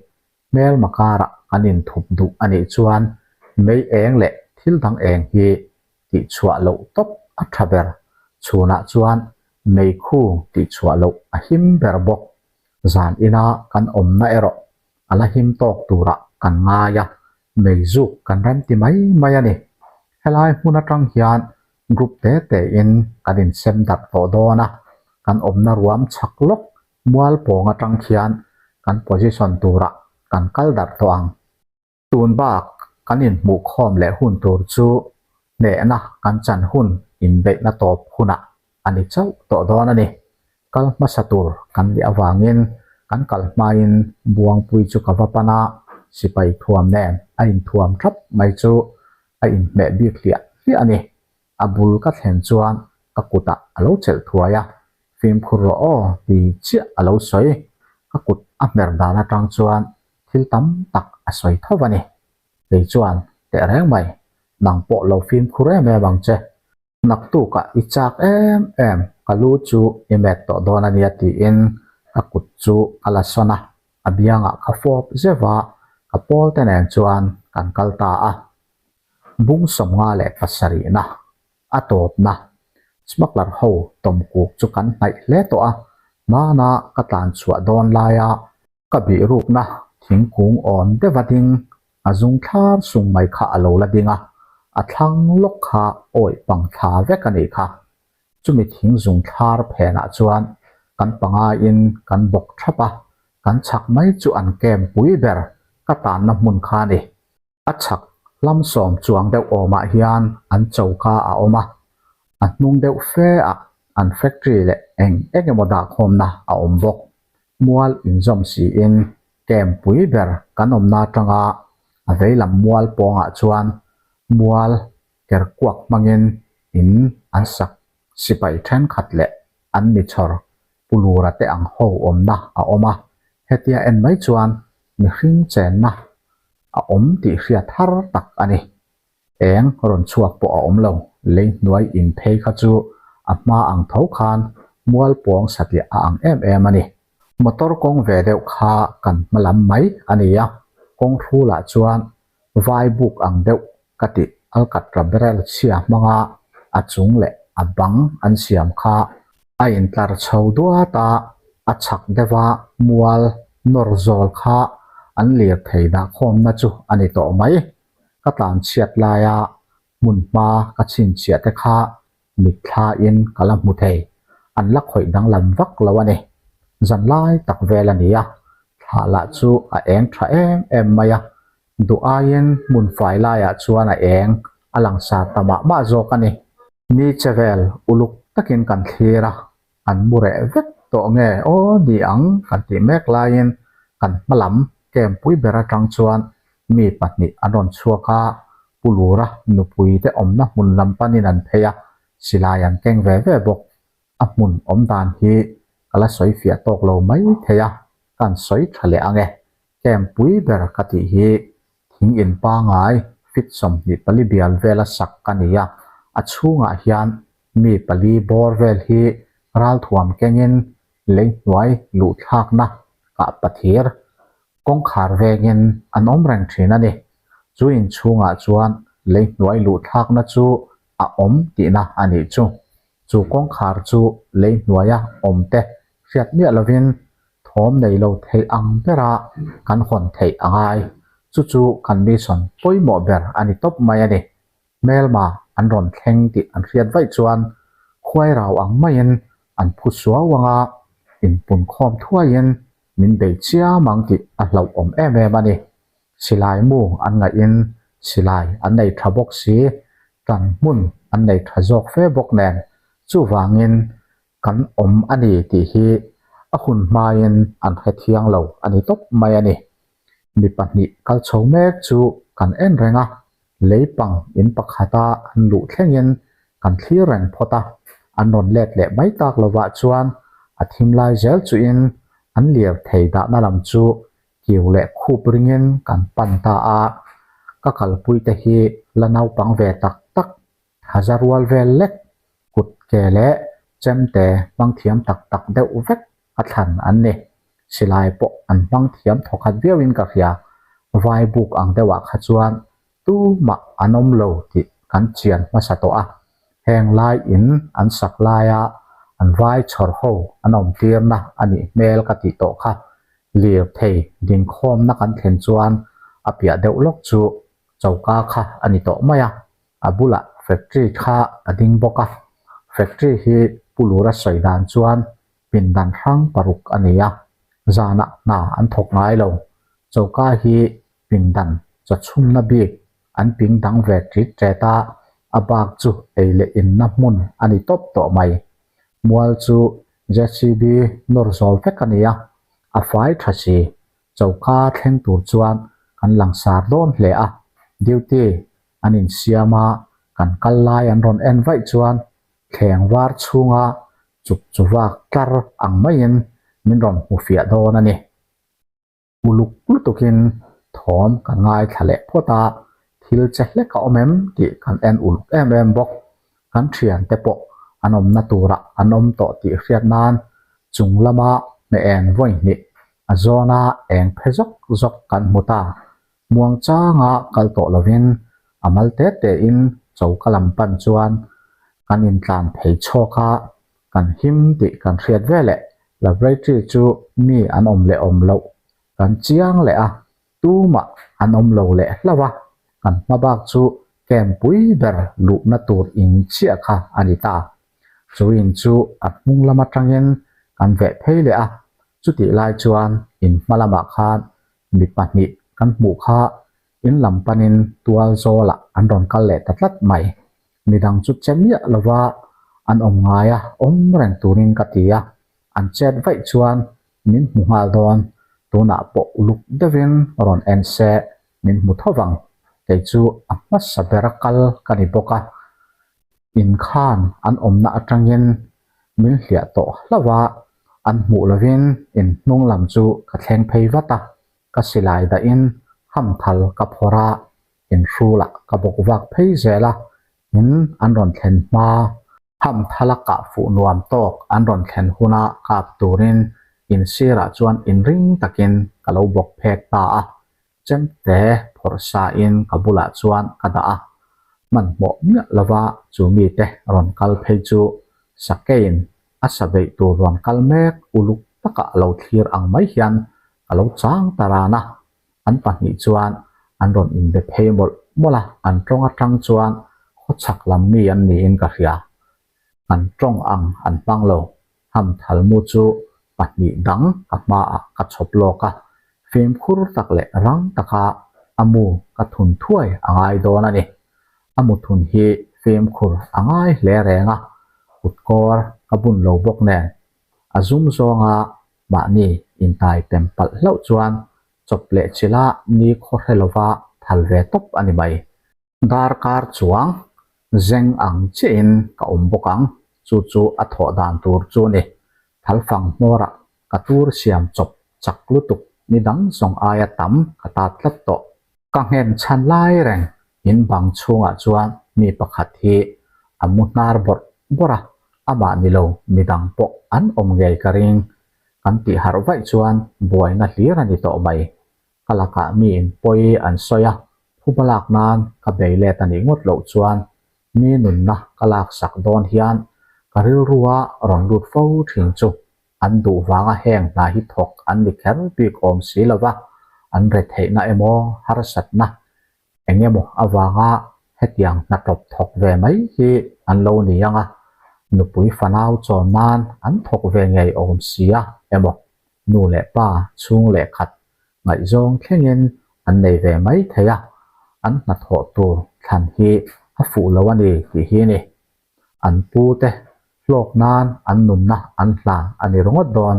[SPEAKER 1] Hmelma karah kan inthup duh a nih chuan mei eng leh thil dang eng hi tihchhuah loh tawp a tha ber. Chhunah chuan meikhu tihchhuah loh a him ber bawk. Zan ina kan awmna erawh a la him tawk turah kan ngai a, mei zuk kan rem ti mai mai a ni. Helai hmun atang hian group te tein kan insem darh tawh dawn a, kan awmna ruam chak lawk mual pawng atang khian kan position turah kan kal darh tawh ang. Tun bak kan inhmuhkhawm leh hun tur chu hnehna kan chan hun inbeihna tawp hunah a ni chauh tawh dawn a ni. Kal hmasa tur kan nih avangin kan kal hmain Buangpui chu ka va pan a, sipai thuam nen a inthuam thap mai chu a inhmeh bik hliah hliah a ni. A bul ka thlen chuan ka kutah a lo chelh thuai a, Fimkhur rawh aw ti chiah a lo sawi. Ka kut a hmer dan atang chuan thil tam tak a sawi tho a ni. Kei chuan, Teh reng mai, nang pawh lo fimkhur em em ang che. Naktukah i chak em em, ka lu chu i met tawh dawn a nia tiin ka kut chu ka la sawn a, a biangah ka fawp zeuh a, ka pawl te nen chuan kan kal ta a. Bung 57 na a tawpna smuggler ho tawmkuk chu kan hnaih hle tawh a, hmana ka tlan chhuah dawn laia ka bihrukna thingkung awn deuh a ding, a zung thlar sung mai kha a lo la ding a, a thlang lawk kha awih pang thla vek a nih kha. Chumi thing zung thlar phenah chuan kan pangaiin kan bawk thap a, kan chhak mai chu an camp pui ber ka tanna hmun kha a ni. A chhak hlam sawm chuang deuh awmah hian an choka a awm a, a hnung deuh fe ah an factory leh eng eng emaw dahkhawmna a awm bawk. Mual inzawm siin camp pui ber kan awmna atanga a veilam mual pawngah chuan mual kerkuak hmangin in an sak sipai thenkhat leh an mi chhawr Pulura te ang ho awmna a awm a, hetia en mai chuan mihring chenna a awm tih hriat har tak a ni. Eng rawn chhuak pawh a awm lo, lei hnuai in phei kha chu a hma ang tho khan mual pawng satliah a ang em em a ni. Motor kawng ve deuh kha kan hma lam mai a ni a, kawng hrulah chuan vai buk ang deuh ka tih alkatra barrel chhia hmanga a chung leh a bang an siam kha a intlar chho duat a, a chhak deuha mual nawr zawl kha an lirthei dahkhawmna chu a ni tawh mai. Ka tlan chhiat laia hmun hma ka chhinchhiah te kha mitthlain ka la hmu thei, an la khawih danglam vak lo a ni. Zan lai tak vel a ni a, thlah lah chu a eng tha em em mai a, duh aiin hmun fai laiah chuan a eng a langsar ta mah mah zawk a ni. Ni che vel uluk takin kan thlir a, an mu reh vek tawh nge aw ni ang kan tih mek laiin kan hma lam camp pui ber atang chuan mi pahnih an rawn chhuak a, Pu Lura nupui te awmna hmun lam panin an phei a, silai an keng ve ve bawk. A hmun awm dan hi ka la sawi fiah tawk lo mai thei a, ka an sawi tha leh ang e. Camp pui ber ka tih hi thing in pangai fit 24 bial vela sak ka ni a, a chhungah hian mi pali bawr vel hi ralthuam kengin lei hnuai luhthlakna kah pathir kawngkhar vengin an awm reng thin a ni. Chu inchhungah chuan lei hnuai luhthlakna chu a awm tihna a nih chu. Chu kawngkhar chu lei hnuaia awmte hriat miah lovin thawm nei lo theih ang bera kan hawn theih a ngai. Chu chu kan mission pawimawh ber a ni tawp mai a ni. Hmelma an rawn thleng tih an hriat vaih chuan khuai rau ang maiin an phu suau ang a, inpunkhawm thuaiin min bei chiam ang tih a hlauhawm em em a ni. Silai mu an ngaihin silai an nei tha bawk si, tan hmun an nei tha zawk fe bawk nen, chuvangin kan awm a ni tih hi a hun hmain an hre thiang lo a ni tawp mai a ni. Mi pahnih kal chho mek chu kan en reng a, leipang in pakhata an luh thlengin kan thlir reng phawt a, an rawn let leh mai tak lovah chuan a thim lai zel chuin an lirthei dahna lam chu. Kiu leh khup ringin kan pan ta a, ka kalpuite hi la naupang ve tak tak, thaza rual vel lek, kut ke leh chemte hmang thiam tak tak deuh vek a thlan an ni. Silai pawh an hmang thiam thawkhat viauin ka hria, vai buk ang deuhah kha chuan tumah an awm lo tih kan chian hmasa tawh a, heng lai in an sak laia an vai chhawr ho an awm tirna a nih hmel ka tih tawh kha lirthei dingkhawmna kan thlen chuan a piah deuh lawk chu choka kha a ni tawh mai a, a bulah factory kha a ding bawk a, factory hi Pu Lura sawi dan chuan pindan hrang paruk a ni a, zanah hna an thawk ngai lo, choka hi pindan chawchhumna bik an ping dang ve ṭit ṭet a, a bak chu ei leh inna hmun a ni tawp tawh mai. Mual chu JCB nawr zawl vek a ni a, a fai tha si. Choka thleng tur chuan kan langsar dawn hle a, duty an insiam a, kan kal lai an rawn en vaih chuan thleng var chhunga chuk chu vak tlar ang maiin min rawn hmu fiah dawn a ni. Uluk lutukin thawm kan ngaithla leh phawt a, thil che hlek a awm em tih kan en uluk em em bawk. Kan thiante pawh an awmna turah an awm tawh tih hriat nan chung lama hmeh eng vawi hnih a zawna eng phe zawk zawk kan hmu ta. Muang changa kal tawh lovin a mal te tein choka lam pan chuan kan intlan phei chhawk a, kan him tih kan hriat veleh laboratory chu mi an awm leh awm loh kan chiang leh a, tumah an awm lo leh hlauh a, kan hma bak chu camp pui ber luhna tur in chiah kha a ni ta. Chu in chu a hnung lam atangin kan veh phei leh a, chutih lai chuan in hma lamah khan mi pahnih kan hmuh kha in lam panin tual zawlah an rawn kal leh ta tlat mai. Midang chu che miah lova an awm ngai a, awm reng turin ka ti a, an chet vaih chuan min hmu nghal dawn, tunah pawh uluk deuhin rawn en se min hmu tho vang, kei chu a hmasa bera kal ka ni bawk a, in khan an awmna atangin min hliah tawh hlauh a, an hmuh lovin in hnung lam chu ka thleng phei vat a, ka silai dahin hamthal ka phawrh a, inhrulah ka bawk vak phei zel a, in an rawn thlen hma. Hamthala kah fuh nuam tawk an rawn thlen huna kap turin in sirah chuan inring takin ka lo bawk phek ta a, chemte phawrh sain ka bulah chuan ka dah a, hmanhmawh miah lova chu mite rawn kal phei chu Sakein a sa beih tur rawn kal mek uluk taka a lo thlir ang mai hian ka lo chang ta ran a, An pahnih chuan an rawn inbe phei mawlh mawlh a, an tawng atang chuan khawchhak lam mi an niin ka hria. Kan tawng ang an hmang lo, hamthal mu chu pahnih dang ka hmaah ka chhawp lawk a, fimkhur tak leh rang taka a mu ka thun thuai a ngai dawn a ni. A mu thun hi fimkhur a ngai hle reng a, kutkawr ka bun lo bawk nen a zum zawnga Mahni intai pem palh hlauh chuan chawp leh chila ni khaw hre lova thal ve tawp a ni mai. Darkar chuang zeng ang chiahin ka awm bawk ang, chu chu a thawh dan tur chu ni. Thalfang hmawrah ka tur siam chawp chak lutuk ni dang zawng aia tam ka tat tlat tawh. Ka nghen chhan lai reng in bang chhungah chuan mi pakhat hi a mu hnar bawrh bawrh a, amah ni lo midang pawh an awm ngei ka ring. Kan tih harh vaih chuan buaina hlir a ni tawh mai. Ka lakah miin pawi an sawi a, phuba lak nan ka bei let a nih ngawt loh chuan mi nunna ka laksak dawn hian ka rilrua rawn lut fo thin chu An duh vanga heng hna hi thawk an ni kher bik awm si lo va, an retheihna emaw harsatna eng emaw avanga hetiang hna tawp thawk ve mai hi an lo ni ang a, nupui fanau chawm nan an thawk ve ngei awm si a emaw nu leh pa chhung leh khat ngaihzawng thlengin an nei ve mai thei a, an hnathawh tur thlan hi a fuh lo a ni tih hi ni. An pute hlawk nan an nunna an hlan a ni ringawt dawn,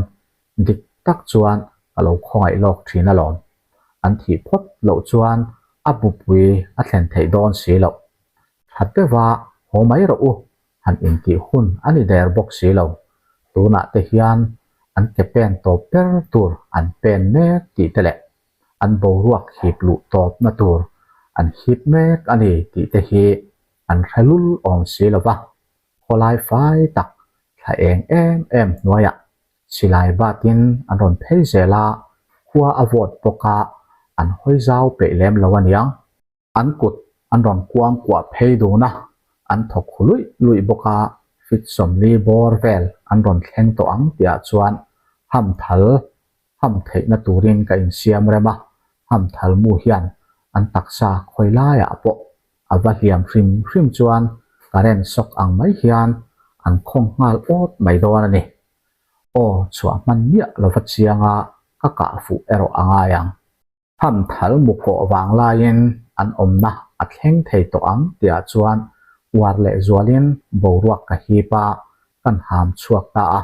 [SPEAKER 1] dik tak chuan ka lo khawngaih lawk thin alawm. An thih phawt loh chuan a bupui a thlen theih dawn si loh. Tha deuha haw mai rawh u han intih hun a ni der bawk si lo. Tunah te hian an ke pen tawp ber tur an pen mek tih te leh. an boruak hip luh tawpna tur an hip mek a ni tih te hi an hre lul awm si lo va. Khawlai fai tak thla eng em em hnuaiah silai batin an rawn phei zel a, khua a vawt bawk a, an hawi zau peih lem lo a niang. An kut an rawn kuang kuah phei dun a, an thawk hu luih luih bawk a, fit 40 bawr vel an rawn thleng tawh ang tihah chuan hamthal ham theihna turin ka insiam rem a, hamthal mu hian an taksa khawi laiah pawh a va hliam hrim hrim chuan current shock ang mai hian an khawng nghal awt mai dawn a ni. Aw chhuah hman miah lova chianga ka kah fuh erawh a ngai ang. Hamthal mu kawh vang laiin an awmna a thleng thei tawh ang tihah chuan uar leh zualin boruak ka hip a, kan ham chhuak ta a,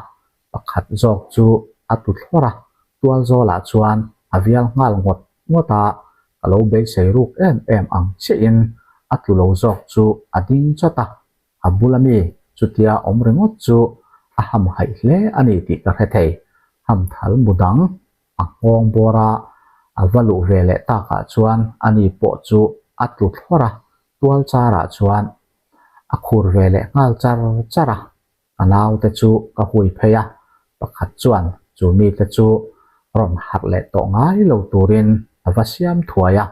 [SPEAKER 1] pakhat zawk chu a tu thlawr a, tual zawlah chuan a vial nghal ngawt ngawt a, ka lo beisei ruk em em ang chiahin a tlu lo zawk chu a ding chawt a, a bula mi chutia awm ringawt chu a hamhaih hle a ni tih ka hre thei, hamthal mu dang A nghawng bawr a, a va luh ve leh takah chuan ani pawh chu a tlu thlawr a, tual charah chuan a khur ve leh nghal char char a. Ka naute chu ka hui phei a, pakhat chuan chu mite chu rawn harh leh tawh ngai lo turin a va siam thuai a,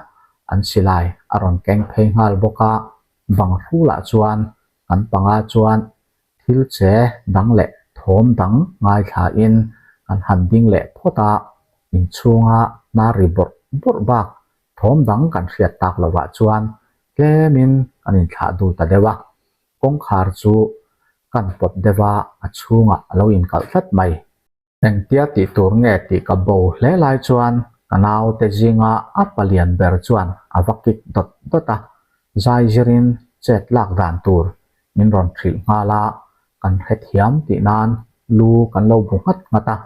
[SPEAKER 1] an silai a rawn keng phei nghal bawk a, bang hrulah chuan kan panga chuan Thil che dang leh thawm dang ngaithlain kan han ding leh phawt a, inchhunga hnar ri bawrh bawrh bak thawm dang kan hriat tak lovah chuan tlemin kan inthlah dul ta deuh a. Kawngkhar chu kan pawt deuh a, a chhungah a lo inkalh tlat mai. Engtia tih tur nge tih ka bo hle lai chuan ka naute zinga a palian ber chuan a va kik dawt dawt a, zai zirin chet lak dan tur min rawn hrilh nghal a, kan hrethiam tih nan lu kan lo bu nghat nghat a,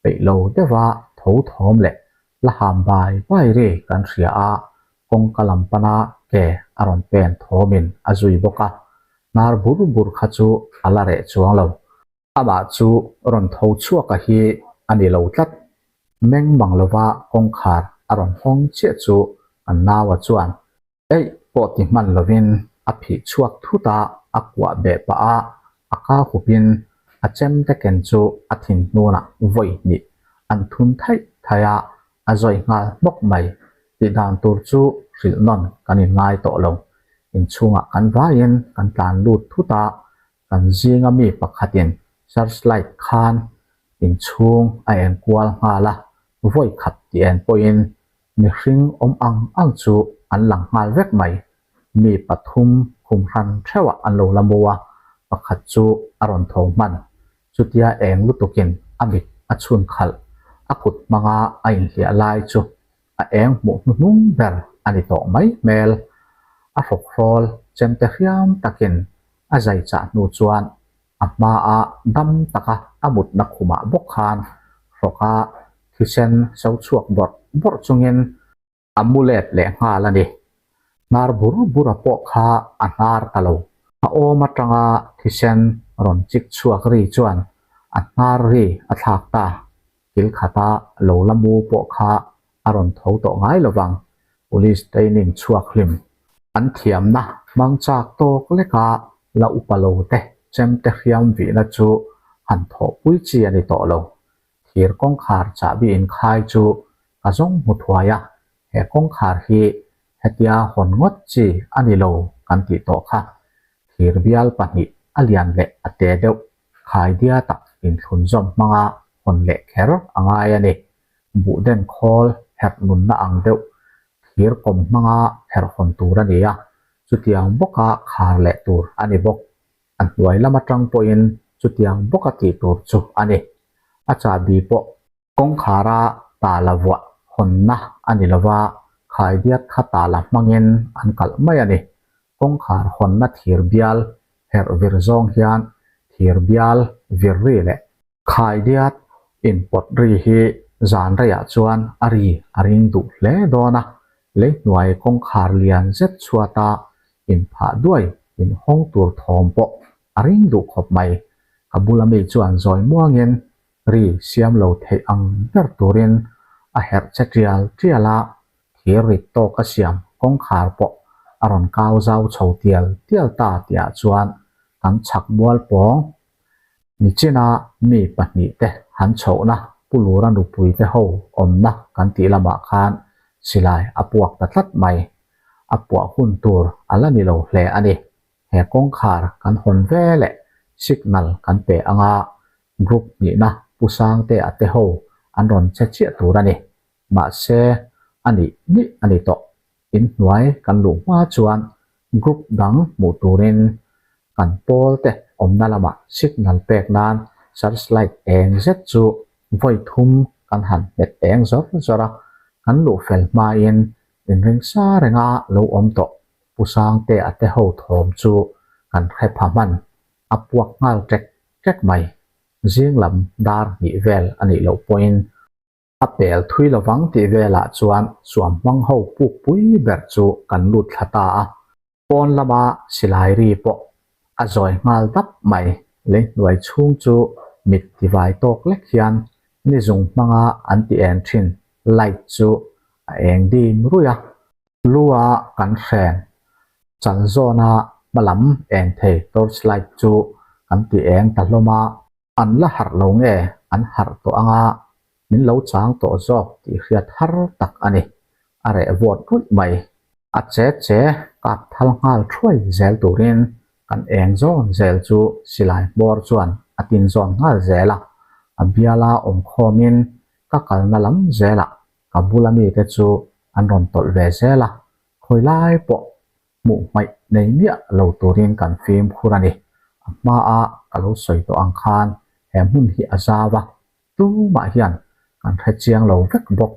[SPEAKER 1] peih lo deuha tho thawm leh la ham bai bai ri kan hria a, kawngka lam pana ke a rawn pen thawmin a zui bawk a, hnar bur bur kha chu a la reh chuang lo. Amah chu rawn tho chhuaka hi a ni lo tlat. Meng mang lova kawngkhar a rawn hawng chiah chu kan naua chuan eih pawh ti hman lovin a phih chhuak thut a, a kuah beh pah a, a ka hupin a chemte ken chu a thin hnunah vawi hnih an thun thaih thaih a, a zawi nghal hmawk mai. Tih dan tur chu hrilh nawn kan inngai tawh lo. Inchhungah kan vaiin kan tlan lut thut a, Kan zinga mi pakhatin searchlight khan inchhung a en kual nghal a, vawi khat ti en pawhin mihring awm ang ang chu an lang nghal vek mai. Mi pathum khum hran theuhah an lo la mu a, pakhat chu a rawn tho hman. Chutia eng lutukin a mit a chhun khalh, a kut hmanga a inhliah lai chu a eng hmuh hnuhnung ber a ni tawh mai hmel. A hrawkhrawl chemte hriam takin A zai chah hnu chuan a hmaa dam taka a mutna khumah bawk khan hrawka thisen so chhuak bawrh bawrh chungin a mu let leh nghal a ni. Hnar bur bura pawh kha a hnar ta lo. A awm atanga thisen rawn chik chhuak ri chuan a hnar ri a thlak ta. Kil khata lo la mu pawh kha a rawn tho tawh ngai lovang. Police training chhuak hlim. An thiamna hmang chak tawk leka la upa lo te chemte hriam vihna chu han thawhpui chi a ni tawh lo. Thir kawngkhar chahbi inkhai chu ka zawng hmu thuai a, he kawngkhar hi hetia hawn ngawt chi a ni lo kan tih tawh kha. Thir bial pahnih a lian leh a te deuh khaidia tak inthlunzawm hmanga hawn leh kher a ngai a ni. Buhden khawl herh nunna ang deuh thir kawm hmanga herh hawn tur a ni a, chutiang bawka khar leh tur a ni bawk. A hnuai lam atang pawhin chutiang bawka tih tur chu a ni. A chahbi pawh kawngkhara tala vuah hawnna a ni lova, khaidiat kha tala hmangin an kalh mai a ni. Kawngkhar hawnna thir bial herh vir zawng hian thir bial vir ri leh Khaidiat inpawt ri hi zan reiah chuan a ri a ring duh hle dawn a, leihnuai kawngkhar lian zet chhuata inphah duai inhawng tur thawm pawh a ring duh khawp mai. Ka bula mi chuan zawi muangin ri siam lo theih ang ber turin a herh che tial tial a. Thir rit tawka siam kawngkhar pawh a rawn kau zau chho tial tial ta tihah chuan kan chhak mual pawng nichina mi pahnihte han chhohna Pu Lura nupuite ho awmna kan tih lamah khan silai a puak ta tlat mai. A puah hun tur a la ni lo hle a ni. He kawngkhar kan hawn ve leh signal kan pe anga group hnihna Pu Sangtea te ho an rawn che chiah tur a ni. Mahse, a nih nih a ni tawh. Inhnuai kan luh hma chuan group dang hmuh turin kan pawl te awmna lamah signal pek nan searchlight eng zet chu vawi thum kan han hmet eng zawr zawr a, kan luh fel hmain inring sa renga lo awm tawh Pu Sangtea te ho thawm chu kan hre pha hman, a puak nghal ṭek ṭek mai. Zing lam dar hnih vel a nih loh pawhin A pel thui lovang tih velah chuan suam hmang ho puk pui ber chu kan lut thla ta a, pawn lama silai ri pawh a zawi nghal dap mai. Lei hnuai chhung chu mit tivai tawk lek hian ni zung hmanga an ti en thin light chu a eng dim ruih a, lu a kan hren chal zawna hmalam eng thei torch light chu kan ti eng ta hlawm a. An la harh lo nge an harh tawh anga min lo chang tawh zawk tih hriat har tak a ni. A reh vawt ruih mai. A che che kap thal nghal thuai zel turin kan eng zawn zel chu silai hmawr chuan a tin zawn nghal zel a. A biala awm khawmin ka kalna lam zelah ka bula mite chu an rawn tawlh ve zel a, khawi lai pawh Hmuh hmaih nei miah lo turin kan fimkhur a ni. A hmaa ka lo sawi tawh ang khan he hmun hi a zau a, tumah hian kan hre chiang lo vek bawk.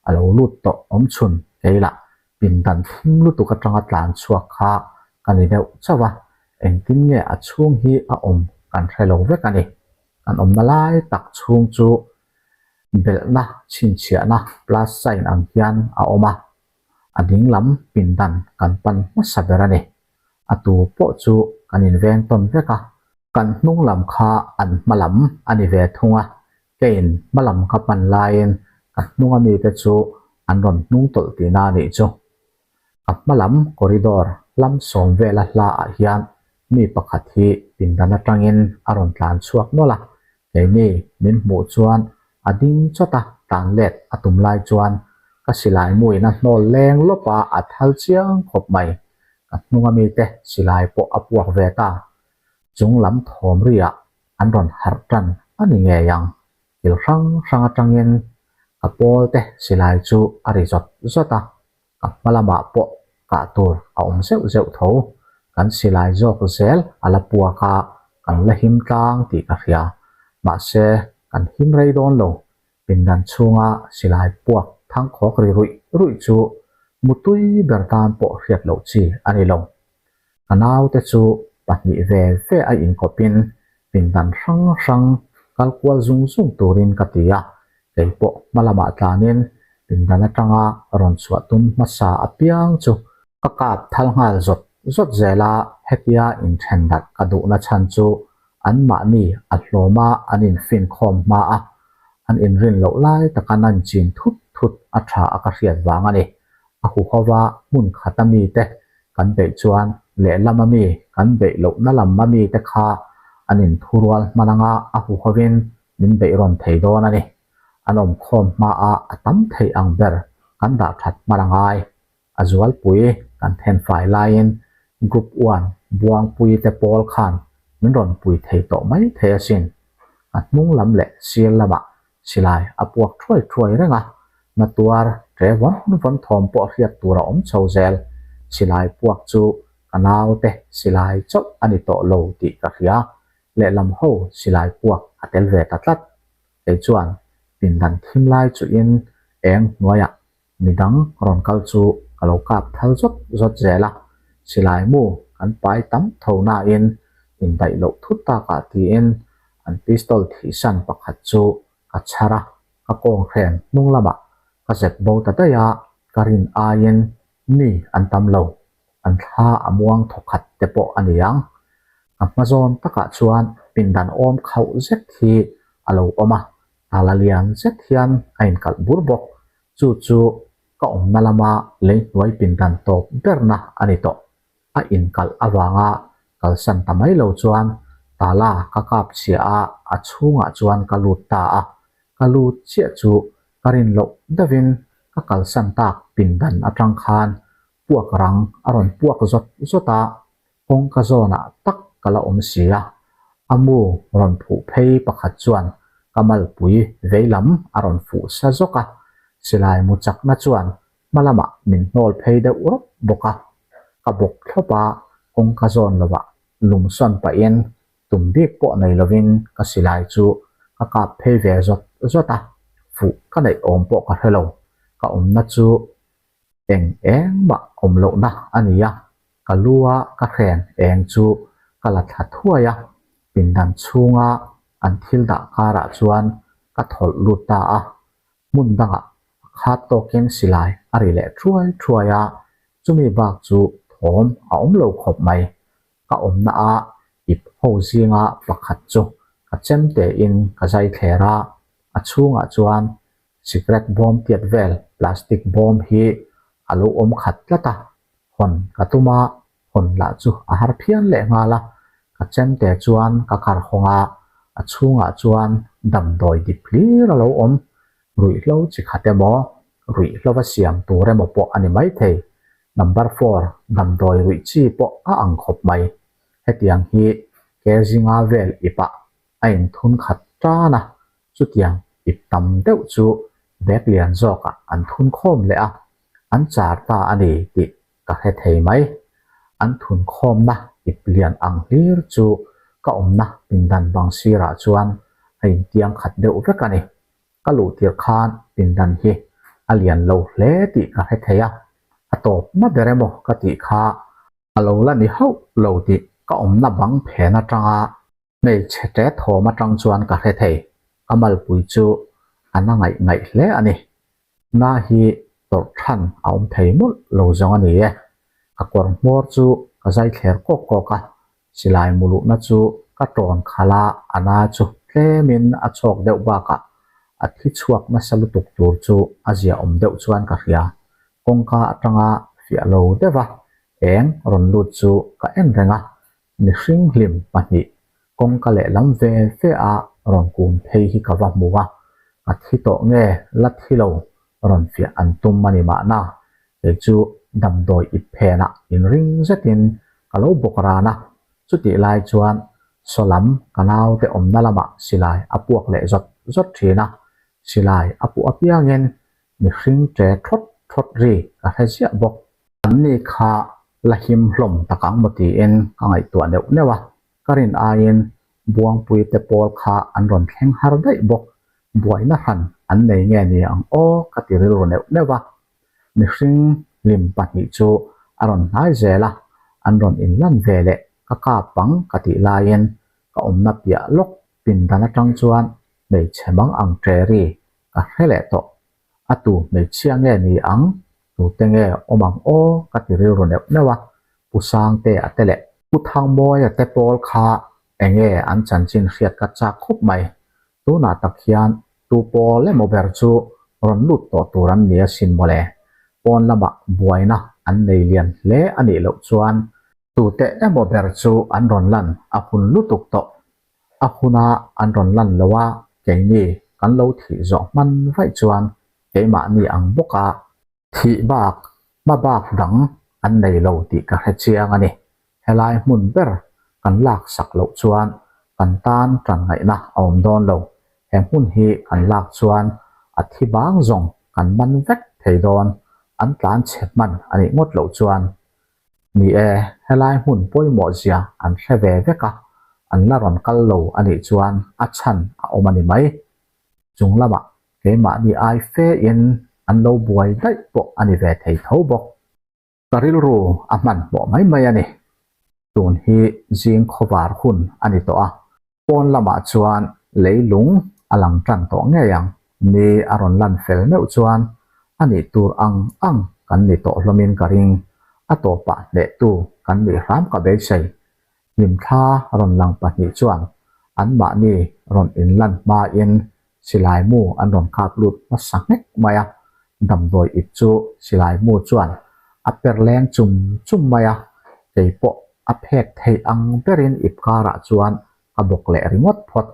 [SPEAKER 1] A lo lut tawh awm chhun kei lah pindan thim lutuk atanga tlan chhuak kha ka ni deuh chauh a, engtin nge a chhung hi a awm kan hre lo vek a ni. Kan awmna lai tak chhung chu belhna chhinchhiahna plus sign ang hian a awm a, A ding lam pindan kan pan hmasa ber a ni. A tu pawh chu kan inveng tawn vek a, kan hnung lam kha an hma lam a ni ve thung a, keiin hma lam ka pan laiin ka hnunga mite chu an rawn hnung tawlh tihna a nih chu. Ka hma lam corridor hlam sawm vela hla ah hian mi pakhat hi pindan atangin a rawn tlan chhuak nawlh a, Keini min hmuh chuan a ding chawt a, tlan let a tum lai chuan ka silai muin a hnawl leng lawp a, a thal chiang khawp mai. Ka hnunga mite silai pawh a puak ve ta. Chung lam thawm riah an rawn harh tan a ni ngei ang. Thil hrang hrang atangin ka pawl te silai chu a ri zawt zawt a, Ka hma lamah pawh kah tur a awm zeuh zeuh tho. Kan silai zawk zel a la puak a, kan la him tlang tih ka hria. Mahse, kan him rei dawn lo. Pindan chhunga silai puak thangkhawk ri ruih ruih chu mutui ber tan pawh hriat loh chi a ni lo. Ka naute chu pahnih ve ve a inkawpin pindan hrang hrang kal kual zung zung turin ka ti a, kei pawh hma lamah tlanin pindan atanga rawn chhuah tum hmasa apiang chu ka kap thal nghal zawt zawt zel a, hetia inthen darh ka duhna chhan chu anmahni a hlawma an infinkhawm hma a, an inrin loh lai taka nan chin thut thut a tha a ka hriat vang a ni. A huhova hmun khata mite kan beih chuan lehlama mi kan beih lohna lam a mite kha an inthurual hman anga a huhovin min beih rawn thei dawn a ni. An awmkhawm hmaa a tam theih ang ber kan dah that hman a ngai. A zualpui kan thenfai laiin Group One Buangpuite pawl khan min rawn pui thei tawh mai thei asin. A hnung lam leh sir lamah Silai a puak thuai thuai reng a, na tuar ṭe vawn vawn thawm pawh hriat tur a awm chho zel. Silai puak chu ka naute silai chauh a ni tawh lo tih ka hria, lehlam ho silai puak a tel ve ta tlat. Kei chuan pindan thim lai chuhin eng hnuaiah Midang rawn kal chu ka lo kap thal zawt zawt zel a, silai mu kan pai tam tho nain indaih loh thut takah tiin an pistol thihsan pakhat chu ka chhar a, ka kawng hren hnung lamah ka zep bo ta daih a, ka rin aiin mi an tam lo, an thla a muang thawkhat te pawh a ni ang. Ka hma zawn takah chuan pindan awm khauh zet hi a lo awm a, tala lian zet hian a inkalh bur bawk. Chu chu Ka awmna lama leihnuai pindan tawp berna a ni tawh. A inkalh avanga kalsan ta mai lo chuan tala ka kap chhia a, a chhungah chuan ka lut ta a. Ka lut chiah chu ka rin loh deuhin ka kalsan tak pindan atang khan puak rang a rawn puak zawt zawt a, kawngka zawnah tak ka la awm si a. A mu rawn phuh phei pakhat chuan ka malpui veilam a rawn fuh sa zawk a, silai mu chakna chuan hma lamah min hnawl phei deuh rawp bawk a. Ka bawk thlawp a, kawngka zawn lovah lum sawn pahin tum bik pawh nei lovin ka silai chu ka kap phei ve zawt zawt a, fuh ka neih awm pawh ka hre lo. Ka awmna chu eng engmah awm lohna a ni a, ka lu a ka hren eng chu ka la thla thuai a, pindan chhunga an thil dah karah chuan ka thawlh lut ta a, hmun dangah a khat tawkin silai a ri leh thuai thuai a, chumi bak chu thawm a awm lo khawp mai. Ka awmna a ip ho zinga pakhat chu ka chem tein ka zai thler a, a chhungah chuan sikret bawm tiat vel plastic bawm hi a lo awm khat tlat a, hawn ka tum a, hawn lah chu a har phian leh nghal a, ka chemte chuan ka kar hawng a, a chhungah chuan damdawi dip hlir a lo awm, ruihhlo chi khat emaw, ruihhlova siam tur emaw pawh a ni maithei, number four damdawi ruih chi pawh a ang khawp mai, hetiang hi ke zinga vel ipah a inthun khat tan a, chutiang ip tam deuh chu bag lian zawkah an thun khawm leh a, an char ta a ni tih ka hre thei mai. An thun khawmna ip lian ang hlir chu ka awmna pindan bang sirah chuan a intiang khat deuh vek a ni. Ka luh tirh khan pindan hi a lian lo hle tih ka hre thei a, a tawpna ber emaw ka tih kha a lo la ni hauh lo tih ka awmna bang phen atanga Hmeichhe ṭe thawm aṭang chuan ka hre thei, ka malpui chu a na ngaih ngaih hle a ni. Na hi tawrh than a awm thei mawlh lo zawng a ni e. Ka kawr hmawr chu ka zai thler kawk kawk a, silai mu luhna chu ka ṭawn khalh a, a na chu tlemin a chhawk deuh bakah a thi chhuak nasa lutuk tur chu a ziaawm deuh chuan ka hria. Kawngka aṭanga fiah lo deuh a, eng rawn lut chu ka en reng a, Mihring hlim pahnih kawngka lehlam ve ve a rawn kun phei hi ka va hmu a, ka thi tawh nge la thi lo rawn fiah an tum a ni mahna, kei chu damdawi ip phenah inring zetin ka lo bawk ran a, chutih lai chuan saw lam ka naute awmna lamah silai a puak leh zawt zawt thin a, silai a puh apiangin mihring ṭe thawt thawt ri ka hre ziah bawk. Anni kha la him hlawm tak ang maw tiin ka ngaihtuah neuh neuh a, ka rin aiin Buangpui te pawl kha an rawn thleng har daih bawk, buaina hran an nei nge ni ang aw ka ti rilru neuh neuh a. Mihring hlim pahnih chu a rawn hnai zel a, an rawn inlan ve leh ka kap ang ka tih laiin ka awmna piah lawk pindan atang chuan hmeichhe mang ang ṭeri ka hre leh tawh. A tu hmeichhia nge ni ang? Tute nge awm ang aw? Ka ti rilru neuh neuh a, Pu Sangte a te leh Pu Thangmawia te pawl kha enge an chanchin hriat ka chak khawp mai. Tunah tak hian tu pawl emaw ber chu rawn lut tawh tur an ni asin mawle. Pawn lamah buaina an nei lian hle a nih loh chuan tute emaw ber chu an rawn lan a hun lutuk tawh. A huna an rawn lan lo a, keini kan lo thih zawh hman vaih chuan keimahni ang bawka thih bak hma bak dang an nei lo tih ka hre chiang a ni. Helai hmun ber kan lak sak loh chuan kan tan tan ngaihna a awm dawn lo. He hmun hi kan lak chuan a thi bang zawng kan man vek thei dawn, an tlan chhe hman a nih ngawt loh chuan. Ni e, helai hmun pawimawh zia an hre ve vek a, an la rawn kal lo a nih chuan a chhan a awm a ni mai. Chung lamah keimahni ai fe in an lo buai daih pawh a ni ve thei tho bawk. Ka rilru a hmanhmawh mai mai a ni. Tun hi zing khawvar hun a ni tawh a, Pawn lamah chuan leilung a lang tan tawh ngei ang. Ni a rawn lan fel meuh chuan a nih tur ang ang kan ni tawh hlawmin ka ring. A tawpah hnehtu kan nih hram ka beisei. Hlimthla rawn lang pahnih chuan anmahni rawn inlan hmain silai mu an rawn kap lut hmasa nghek mai a. Damdawi ip chu silai mu chuan a per leng chum chum mai a, kei pawh a phek theih ang berin ip karah chuan ka bawk leh ringawt phawt.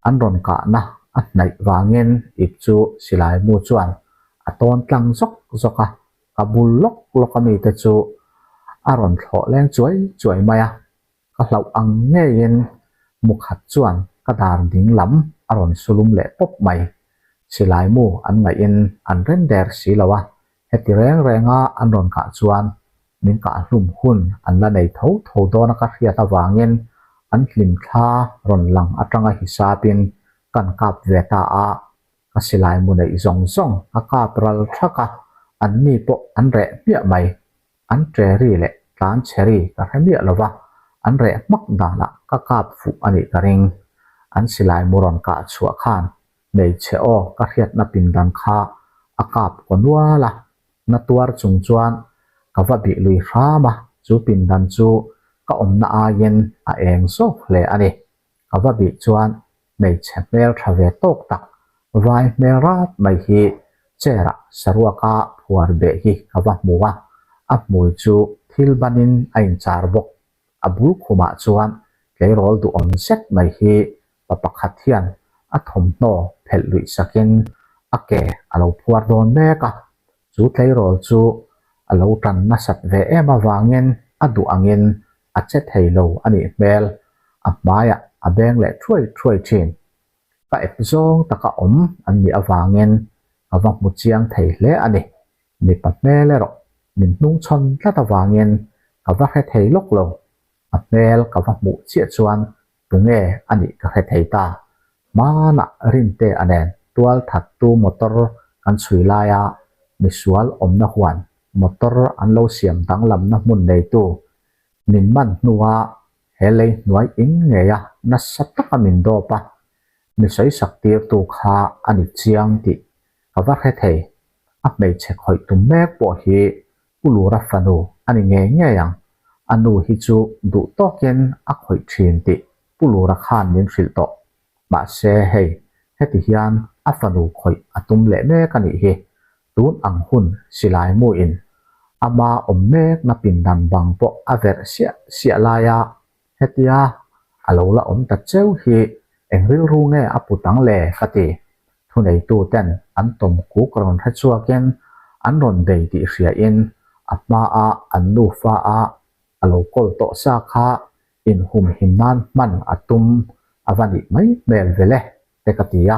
[SPEAKER 1] An rawn kahna a hnaih vangin ip chu silai mu chuan a tawn tlang zawk zawk a, ka bul lawk lawk a mite chu a rawn thlawh leng chuai chuai mai a. Ka hlauh ang ngeiin mukhat chuan ka dar ding lam a rawn sulum leh pawp mai. Silai mu an ngaihin an rem der si lo a, heti reng renga an rawn kah chuan min kah hlum hun an la nei tho tho dawna ka hriat avangin an hlimthla rawn lang atanga hisapin kan kap ve ta a, ka silai mu neih zawng zawng a kap ral thak a, anni pawh an reh hmiah mai. An ṭeri leh tlan chheri ka hre miah lo va, an reh hmak danah ka kap fuh a nih ka ring. An silai mu rawn kah chhuah khan hmeichhe aw ka hriatna pindan kha a kap kaw nual a, na tuar chung chuan ka va bih lui hram a, chu pindan chu ka awmna aiin a eng zawk hle a ni. Ka va bih chuan hmeichhe hmel tha ve tawk tak, vai hmel rat mai hi chair ah saruaka phuar beh hi ka va hmu a, a hmui chu thil banin a inchar bawk. A bul khumah chuan tleirawl duhawm zet mai hi pa pakhat hian a thawmhnaw phelh luih sakin a ke a lo phuar dawn mek a, chu tleirawl chu a lo tan nasat ve em avangin a duh angin a che thei lo a nih hmel, a hmaiah a beng leh thuai thuai thin. Ka ep zawng taka awm an nih avangin ka va hmu chiang thei hle a ni. Mipa hmel erawh min hnungchhawn tlat avangin ka va hre thei lawk lo. A hmel ka va hmuh chiah chuan tunge a nih ka hre thei ta. Hmanah Rinte a nen tual thattu motor kan chhui laia misual awmna huan motor an lo siam danglamna hmun neitu min man hnua he lei hnuai ing ngeia nasa taka min dawp a, mi sawisak tirtu kha a ni chiang tih ka va hre thei. A hmeichhe khawih tum mek pawh hi Pu Lura fanu a ni ngei ngei ang. A nu hi chu duh tawkin a khawih thin tih Pu Lura khan min hrilh tawh. Mahse hei, heti hian a fanu khawih a tum leh mek a nih hi. Tun ang hun silai muin ama awm mekna pindan bang pawh a verh siah siah laia hetia a lo la awm ta cheu hi eng rilru nge a put ang le ka ti. Thuneituten an tawm kuk rawn hre chhuakin an rawn bei tih hriain a hmaa an nufa a a lo kawl tawh sa kha inhumhim nan hman a tum a va nih mai hmel ve le te ka ti a.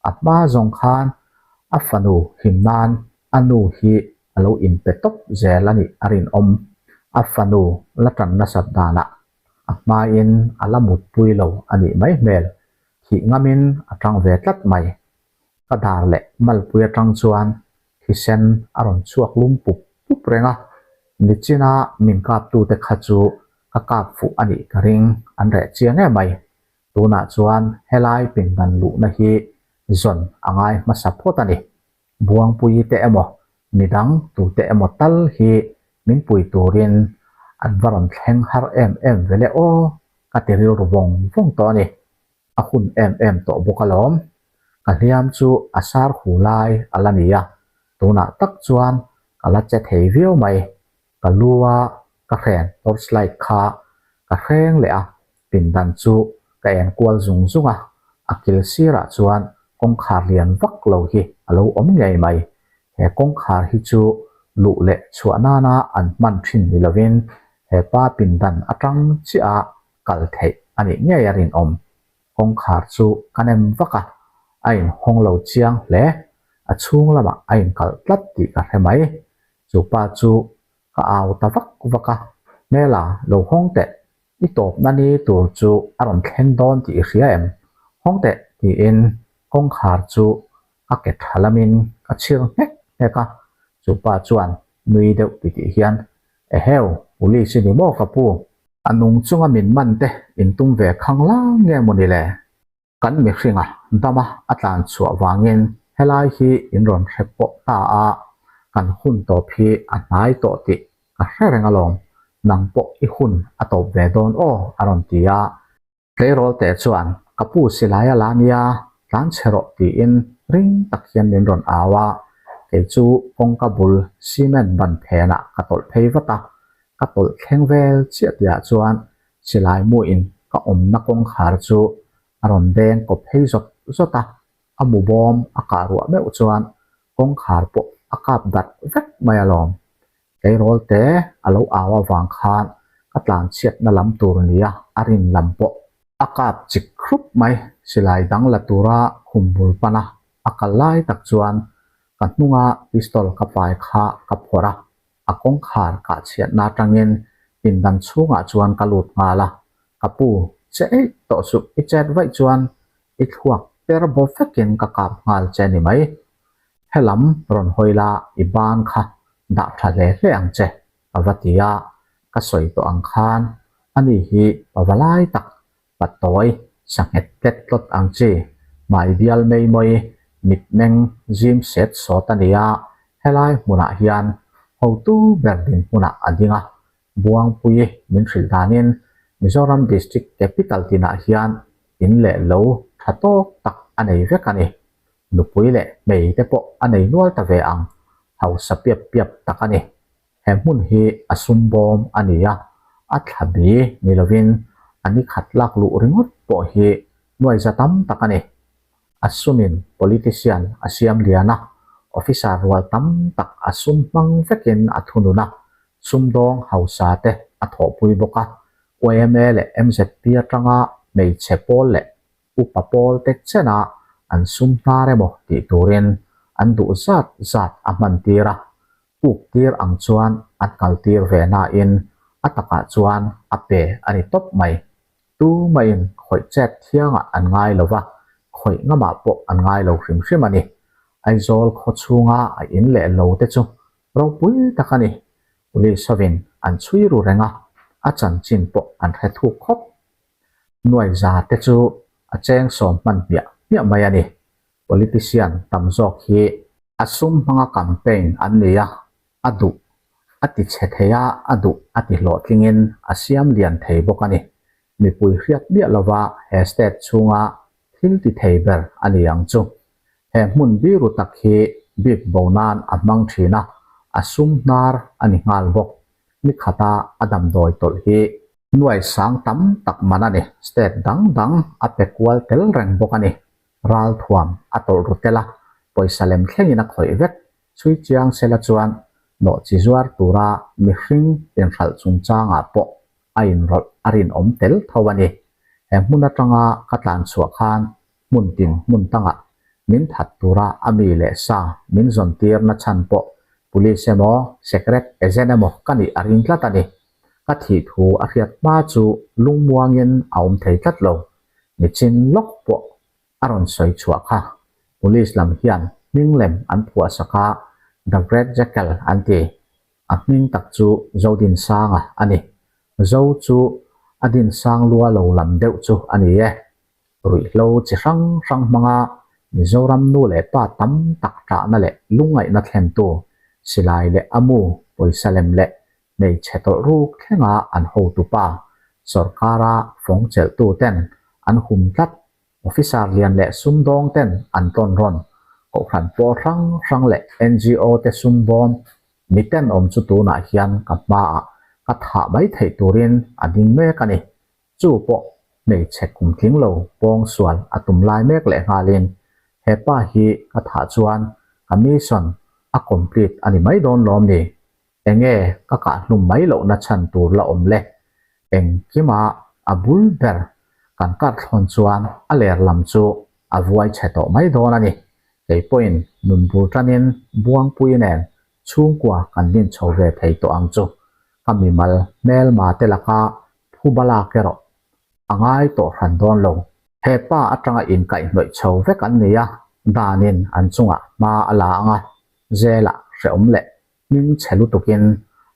[SPEAKER 1] A hma zawng khan a fanu him nan a nu hi a lo inpe tawp zel a nih a rinawm. A fanu la tan nasat danah a hmain a la mutpui lo a nih mai hmel. Thih ngamin a tang ve tlat mai. Ka dar leh malpui atang chuan thisen a rawn chhuak lum pup pup reng a, nichina min kaptute kha chu ka kap fuh a nih ka ring, an reh chiang em mai. Tunah chuan helai pindan luhna hi zawn a ngai hmasa phawt a ni. Buangpuii te emaw, midang tute emaw tal hi min pui turin an va rawn thleng har em em ve le aw, ka ti rilru vawng vawng tawh a ni. A hun em em tawh bawk alawm. Ka hliam chu a sar hu lai a la ni a, tunah tak chuan ka la che thei viau mai. Ka lu a ka hren torchlight kha ka hreng leh a, pindan chu ka en kual zung zung a, a kil sirah chuan kawngkhar lian vak lo hi a lo awm ngei mai. He kawngkhar hi chu luh leh chhuah nana an hman thin ni lovin hepa pindan atang chiah a kal theih a nih ngei a rinawm. Kawngkhar chu ka nem vak a, a inhawng lo chiang hle. A chhung lamah a inkalh tlat tih ka hre mai. Chu pa chu ka au ta vak vak a, Hmela, lo hawng teh, i tawpna ni tur chu a rawn thleng dawn tih i hria em? Hawng teh, tiin kawngkhar chu a ke tha lamin ka chhir nghek nghek a. Chu pa chuan nui deuh titih hian, Eheu, police i ni maw ka pu? A nung chunga min man te in tum ve khang lang nge maw ni le? Kan mihringa dama a tlan chhuah vangin helai hi in rawn hre pawh ta a, kan hun tawp hi a hnai tawh tih ka hre reng alawm, nang pawh i hun a tawp ve dawn aw a rawn ti a. Tleirawl teh chuan ka pu silai a la nia, tlan chhe rawh tiin ring tak hian min rawn au a. Kei chu kawngka bul cement ban phenah ka tawlh phei vat a, ka tawlh thleng vel chiah tihah chuan silai muin ka awmna kawngkhar chu a rawn deng kawp phei zawt zawt a, a mu bawm a kah ruah meuh chuan kawngkhar pawh a kap darh vek mai alawm. Tleirawl te a lo au avang khan ka tlanchhiatna lam tur nia a rin lam pawh a kap chik hrup mai. Silai dang la tura khum bul pana a kal lai tak chuan ka hnunga pistol ka pai kha ka phawrh a, a kawngkhar kah chhiatna atangin pindan chhungah chuan ka lut nghal a, ka pu che eih tawh suh i chet vaih chuan i thluak per baw vekin ka kap nghal che ni mai. Helam rawn hawi la i ban kha dah tha hle hle ang che, ka va ti a, ka sawi tawh ang khan ani hi pava lai tak patawi sa nghet tlet tlawt ang chi, hmai bial mei mawi mitmeng zim set sawt a ni a, helai hmunah hian hotu ber dinhmunah a ding a, Buangpui min hrilh danin Mizoram District Capital tinah hian in leh lo tha tawk tak a nei vek a ni. Nupui leh hmei te pawh a nei nual ta ve ang, hausa piap piap tak a ni. He hmun hi a sum bawm a ni a, a thla bi ni lovin a ni khat lak luh ringawt pawh hi nuai za tam tak a ni. A sumin politician a siam lian a, officer rual tam tak a sum hmang vekin a thunun a, sumdawng hausa te a thawhpui bawk a, yma leh mzp atanga hmeichhe pawl leh upa pawl te chena an sum hnar emaw tih turin an duh zat zat a hman tir a, puk tir ang chuan an kal tir ve nain a takah chuan a pe a ni tawp mai. Tumahin khawih chet thiangah an ngai lo va, khawih ngamah pawh an ngai lo hrim hrim a ni. Aizawl khaw chhunga a in leh lo te chu ropui tak a ni. Police hovin an chhui ru reng a, a chanchin pawh an hre thuk khawp. Nuaiza te chu a cheng sawm hman hmiah hmiah mai a ni. Politician tam zawk hi a sum hmanga campaign an ni a, a duh a ti chhe thei a, a duh a ti hlawhtlingin a siam lian thei bawk a ni. Mipui hriat miah lova he state chhunga thil ti thei ber a ni ang chu. He hmun biru tak hi bik bo nan a hmang thin a, a sum hnar a ni nghal bawk. Ni khata a damdawi tawlh hi nuai sang tam tak man a ni. State dang dang a pe kual tel reng bawk a ni. Ralthuam a tawlh ru tel a, pawisa lem thlengin a khawih vek. Chhui chiang sela chuan nawhchi zuar tura mihring inhralh chungchangah pawh a inrawlh a rinawm tel tho a ni. He hmun atanga ka tlan chhuah khan hmun tin hmun tangah min that tura a mi leh sa min zawn tir na chhan pawh police emaw secret agent emaw ka nih a ring tlat a ni. Ka thih thu a hriat hma chu lungmuangin a awm thei tlat lo. Nichin lawk pawh a rawn sawi chhuah kha. Police lam hian hming lem an phuah sak a, The Great Jackal an ti. A hming tak chu Zodinsanga a ni. Zo chu a dinsang lua lo lam deuh chu a ni e. Ruihhlo chi hrang hrang hmanga Mizoram nu leh pa tam tak ṭahna leh lungngaihna thlentu, silai leh a mu, pawisa lem leh hmeichhe tawlh ruk thlenga an hotupa, sawrkara fawng chelhtu ten an hum tlat, officer lian leh sumdawng ten an tawn rawn, kohhran pawl hrang hrang leh NGO te sumbawm miten awm chu tunah hian ka hmaah ka thah mai theih turin a ding mek a ni. Chu pawh hmeichhe kum tling lo pawng sual a tum lai mek leh nghalin he pa hi ka thah chuan ka mission a complete a ni mai dawn lawm ni? Enge ka kah hlum mai lohna chhan tur la awm le? Engkima a bul ber kan kar thlawn chuan a ler lam chu a vuai chhe tawh mai dawn a ni. Kei pawhin nun bul tanin Buangpui nen chhungkua kan din chho ve thei tawh ang chu. Ka mimal hmelma te laka phuba lak erawh a ngai tawh hran dawn lo. He pa atanga inkaihhnawih chho vek an ni a, danin an chungah hma a la ang a, zelah hrehawm leh hming chhe lutukin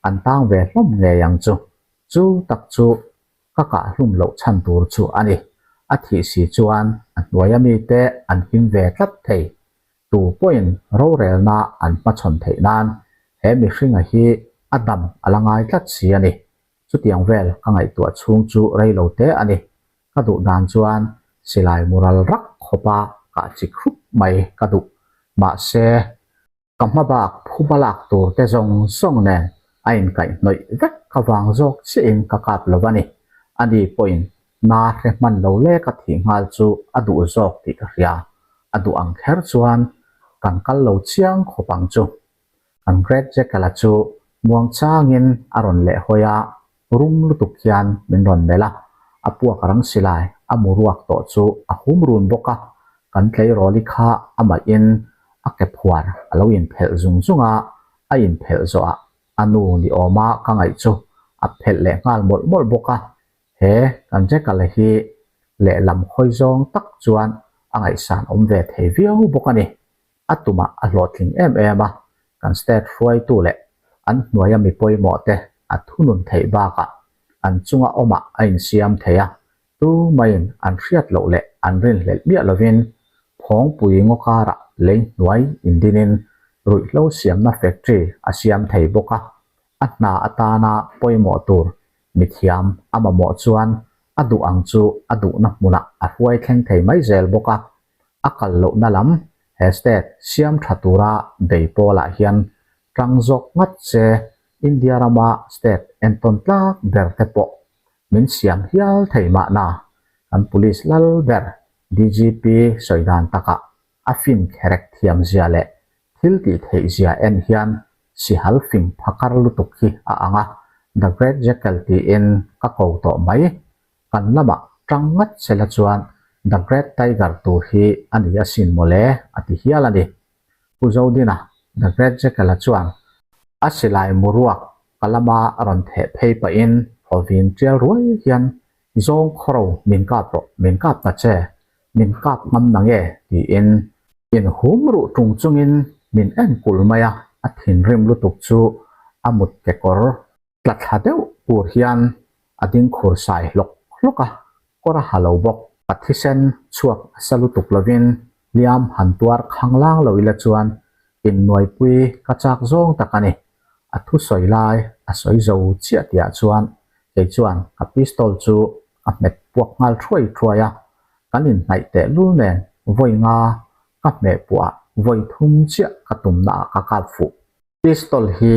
[SPEAKER 1] an tang ve hlawm ngei ang chu. Chu tak chu ka kah hlum loh chhan tur chu a ni. A thih si chuan a hnuaia mite an him ve tlat thei. Tu pawhin rorelna an hmachhawn theih nan he mihringa hi a dam a la ngai tlat si a ni. Chutiang vel ka ngaihtuah chhung chu rei lo te a ni. Ka duh dan chuan silai mural rak khawpa kah chik hrup mai ka duh. Mahse. Ka hma bak phuba lak tur te zawng zawng nen a inkaihhnawih vek avang zawk chiahin ka kap lo a ni. Ani pawhin na hre hman lo lek a thih nghal chu a duh zawk tih ka hria. A duh ang kher chuan kan kal lo chiang khawp ang chu. Kan Great Jackal-a chu muang changin a rawn lehhawi a, rum lutuk hian min rawn melh a, a puak rang silai a mu ruak tawh chu a hum run bawk a, kan tleirawli kha amahin a ke phuar a lo inphelh zung zung a, a inphelh zawhah a nu ni awma ka ngaih chu a phelh leh nghal mawlh mawlh bawk a, he kan Jackal-a hi lehlam hawi zawng tak chuan a ngaihsan awm ve thei viau bawk a ni. A tumah a hlawhtling em em a, kan state hruaitu leh an hnuaia mi pawimawh te a thunun theih bakah an chunga awmah a insiam thei a, tumaiin an hriat loh leh an rinhlelh miah lovin Phawngpui ngaw karah lei hnuai indinin ruihhlo siamna factory a siam thei bawk a, a hna atana pawimawh tur mithiam a mamawh chuan a duh ang chu a duhna hmunah a hruai thleng thei mai zel bawk a. A kal lohna lam he state siam tha tura bei pawlah hian tang zawk ngat se India rama state entawn tlak ber te pawh min siam hial thei mahna kan police lal ber DGP sawi dan takah a fin kherek thiam zia leh thil tih theih zia en hian sihal fing phakar lutuk hi a ang a, The Great Jackal tiin ka ko tawh mai. Kan lamah tang ngat sela chuan The Great Tiger tur hi a ni asin mawle a ti hial a ni. Pu Zodina, The Great Jackal-a chuan a silai muruak ka lama rawn theh phei pahin thawvin tial ruai hian Zawng khawro min kap rawh, min kap ta che, min kap ngam na nge tiin inhum ruh tung chungin min en kulh mai a, a thinrim lutuk chu a mut kekawr Tla thla deuh tur hian a ding khur sai hlawk hlawk a, kawr a ha lo bawk. Ka thisen chhuak nasa lutuk lovin hliam han tuar khang lang lo ila chuan innuaipui ka chak zawng tak a ni. A thusawi lai a sawi zo chiah tihah chuan kei chuan ka pistol chu ka hmet puak nghal thuai thuai a, kan inhnaih tehlul nen vawi nga ka hmeh puah vawi thum chiah ka tumnaah ka kap fuh. Pistol hi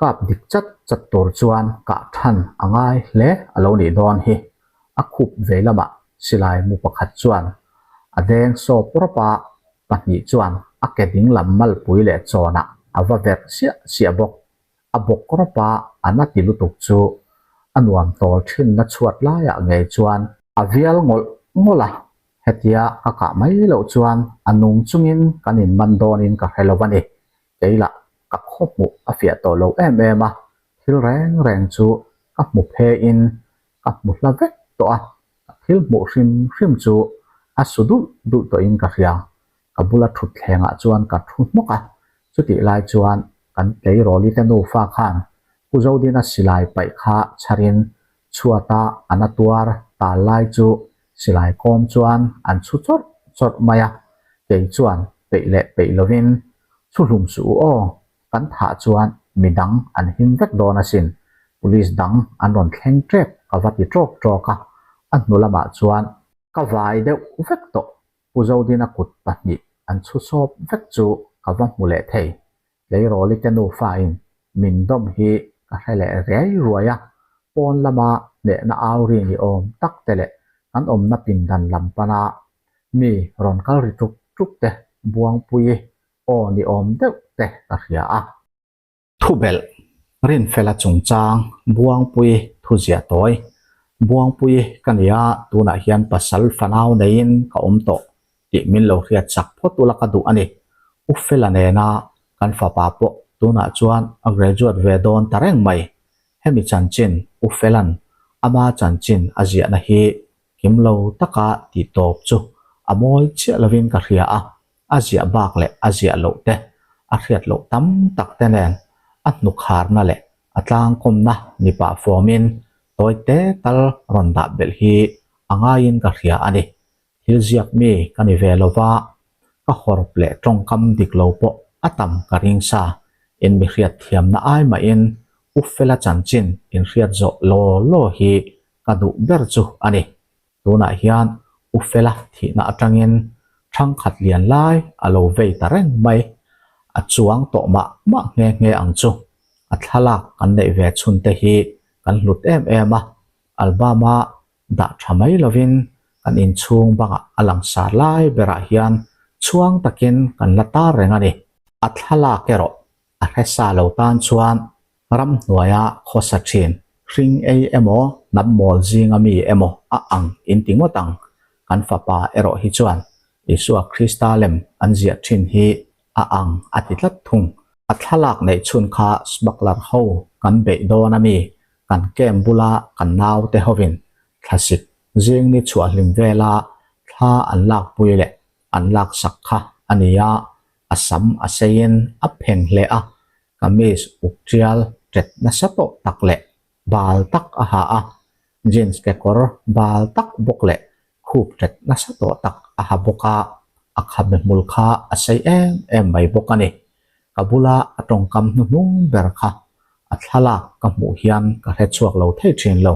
[SPEAKER 1] Kap dik chat chat tur chuan kah than a ngai hle a lo nih dawn hi. A khup ve lamah silai mu pakhat chuan a deng sawp rawp a, pahnih chuan a ke ding lam malpui leh chawnah a va verh siah siah bawk. A bawk rawp a, a na ti lutuk chu a nuam tawl thinna chhuat laiah ngei chuan a vial ngawlh ngawlh a, hetia ka kah mai loh chuan a nung chungin kan inman dawnin ka hre lo a ni. Keilah ka khaw hmuh a fiah tawh lo em em a, thil reng reng chu ka hmu phe in ka hmu hla vek tawh a, ka thil hmuh hrim hrim chu a su dulh dulh tawh in ka hria. Ka bula thut thleng ah chuan ka thu hnawk a, chutih lai chuan kan tleirawli te nufa khan Pu Zodina silai paih kha chhar in chhuat a an a tuar tal lai chu silai kawm chuan an chhu chawrh chawrh mai a, kei chuan peih leh peih lovin Chhu hlum suh u aw, kan thah chuan mi dang an him vek dawn asin, police dang an rawn thleng tep ka va ti tawk tawk a, a hnu lamah chuan ka vai deuh vek tawh, Pu Zodina kut pahnih an chhu sawp vek chu ka va hmu leh thei, Tleirawli te nufa in min dawm hi ka hre leh riai ruai a, pawn lama hnehna au ri ni awm tak te leh kan awmna pindan lam pana mi rawn kal ri tuk tuk te Buangpui aw ni awm deuh te ka hria a. Thubelh, Rinfela chungchang Buangpui thu ziah tawi. Buangpui ka nia tunah hian pasal fanau neiin ka awm tawh tih min lo hriat chak phawt ula ka duh a ni. U Fela nena kan fapa pawh tunah chuan a graduate ve dawn ta reng mai. Hemi chanchin U Fela'n ama chanchin a ziahna hi kim lo taka tih tawp chu a mawi chiah lovin ka hria a, a ziah bak leh a ziah loh te, a hriat loh tam tak te nen a hnukharna leh a tlangkawmna ni pah fawmin tawi te tal rawn dah belh hi a ngaiin ka hria a ni. Thil ziak mi ka ni ve lo va, ka hawrp leh tawngkam dik lo pawh a tam ka ring sa. In mi hriat thiamna ai mahin U Fela chanchin in hriat zawh law law hi ka duh ber chu a ni. Tunah hian U Fela thihna atangin thangkhat lian lai a lo vei ta reng mai. A chuang tawh mah mah nghe nghe ang chu. A thlalak kan neih ve chhun te hi kan hlut em em a, album-a dah tha mai lovin kan inchhung bangah a langsar lai berah hian chhuang takin kan la tar reng a ni. A thlalak erawh a hresa lo tan chuan ramhnuaia khawsa thin hring ei emaw hnam mawl zinga mi emaw a ang inti ngawt ang. Kan fapa erawh hi chuan Isua Krista lem an ziah thin hi a ang a ti tlat thung. A thlalak neih chhun kha smuggler ho kan beih dawn a mi, kan camp bula kan naute hovin thlasik zing ni chhuah hlim vela thla an lakpui leh an laksak kha a ni a, a sam a seiin a pheng hle a, kamis uk tial tet nasa tawh tak leh bal tak a ha a, jeans kekawr bal tak bawk leh khup tet nasa tawh tak a ha bawk a, a khabe hmul kha a sei em em mai bawk a ni. Ka bula a tawngkam hnuhnung ber kha a thlalak ka hmuh hian ka hre chhuak lo thei thin lo.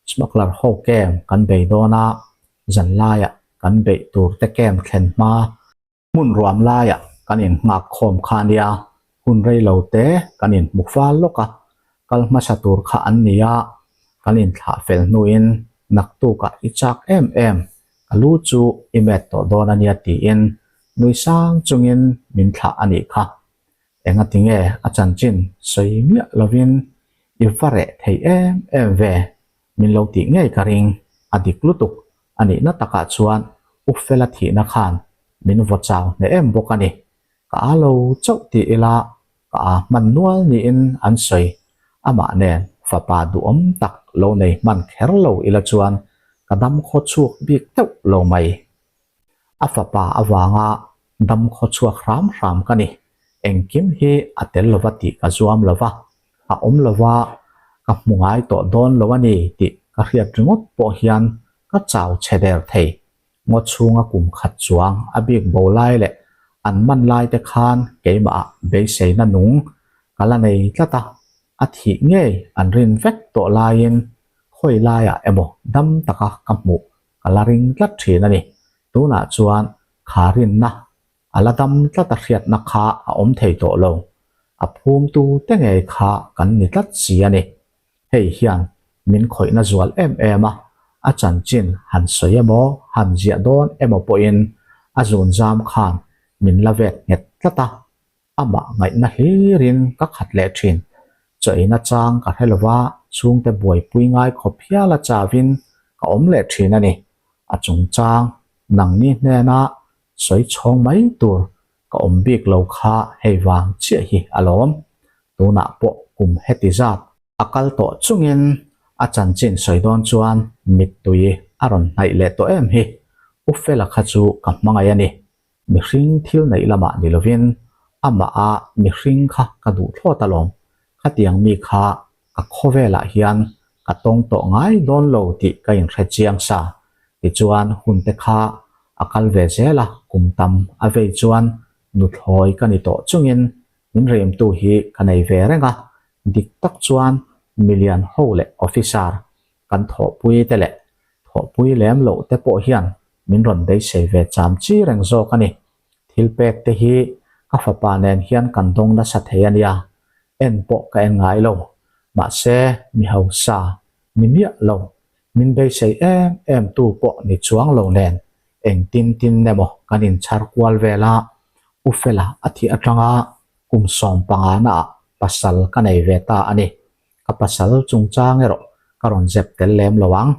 [SPEAKER 1] Smuggler ho camp kan bei dawn a, zanlaiah kan beih tur te camp thlen hma Hmun ruam laiah kan innghak khawm kha a nia, hun rei lo te kan inhmu fal lawk a, kal hmasa tur kha an ni a, kan inthlah fel hnuin naktukah i chak em em, ka lu chu i met tawh dawn a nia tiin nui sang chungin min thlah a nih kha. Engati nge a chanchin sawi miah lovin i va reh thei em em ve Min lo tih ngei ka ring, a dik lutuk a nihna takah chuan U Fela thihna khan min vaw chau hneh em bawk a ni. Ka aa lo chauh ti ila ka aa hman nual niin an sawi. Amah nen fapa duhawm tak lo nei hman kher lo ila chuan ka dam khaw chhuak bik deuh lo mai. A fapa avanga dam khaw chhuak hram hram ka ni. Engkim hi a tel lova tih ka zuam lova, a awm lova ka hmu ngai tawh dawn lo a ni tih ka hriat ringawt pawh hian ka chau chhe der thei. Ngaw chhunga kum khat chuang a bik bo lai leh an man lai te khan keimah beiseina nung ka la nei tlat a, a thih ngei an rin vek tawh laiin khawi laiah emaw dam taka ka hmuh ka la ring tlat thin a ni. Tunah chuan kha rinna a la dam tlat a hriatna kha a awm thei tawh lo. A phumtu te ngei kha kan ni tlat si a ni. Hei hian min khawihna zual em em a, a chanchin han sawi emaw han ziah dawn emaw pawhin a zunzam khan min la vet nghet tlat a. Amah ngaihna hlirin ka khat leh thin. Chaw eina chang ka hre lova, chhungte buaipui ngai khawp hiala chavin ka awm leh thin a ni. A chungchang nangni hnena sawi chhawng mai tur ka awm bik lo kha hei vang chiah hi a lawm. Tunah pawh kum heti zat a kal tawh chungin a chanchin sawi dawn chuan mittui a rawn hnaih leh tawh em hi. U Fela kha chu ka hmangaih a ni. Mihring thil neih lamah ni lovin amah a mihring kha ka duh thlawt alawm, khatiang mi kha ka khawvelah hian ka tawng tawh ngai dawn lo tih ka inhre chiang sa. Tichuan hun te kha a kal ve zel a, kum tam a vei chuan nuthlawi ka ni tawh chungin min rimtu hi ka nei ve reng a, dik tak chuan milian ho leh officer Kan thawhpui te leh thawhpui lem loh te pawh hian min rawn beisei ve cham chi reng zawk a ni. Thil pek te hi ka fapa nen hian kan dawng nasa thei a nia, en pawh ka en ngai lo. Mahse, mi hausa ni miah lo, min beisei em em tu pawh ni chuang lo nen engtin tin emaw kan inchhar kual vel a, U Fela a thih atanga kum 15 naah pasal ka nei ve ta a ni. Ka pasal chungchang erawh ka rawn zep tel lem lo ang.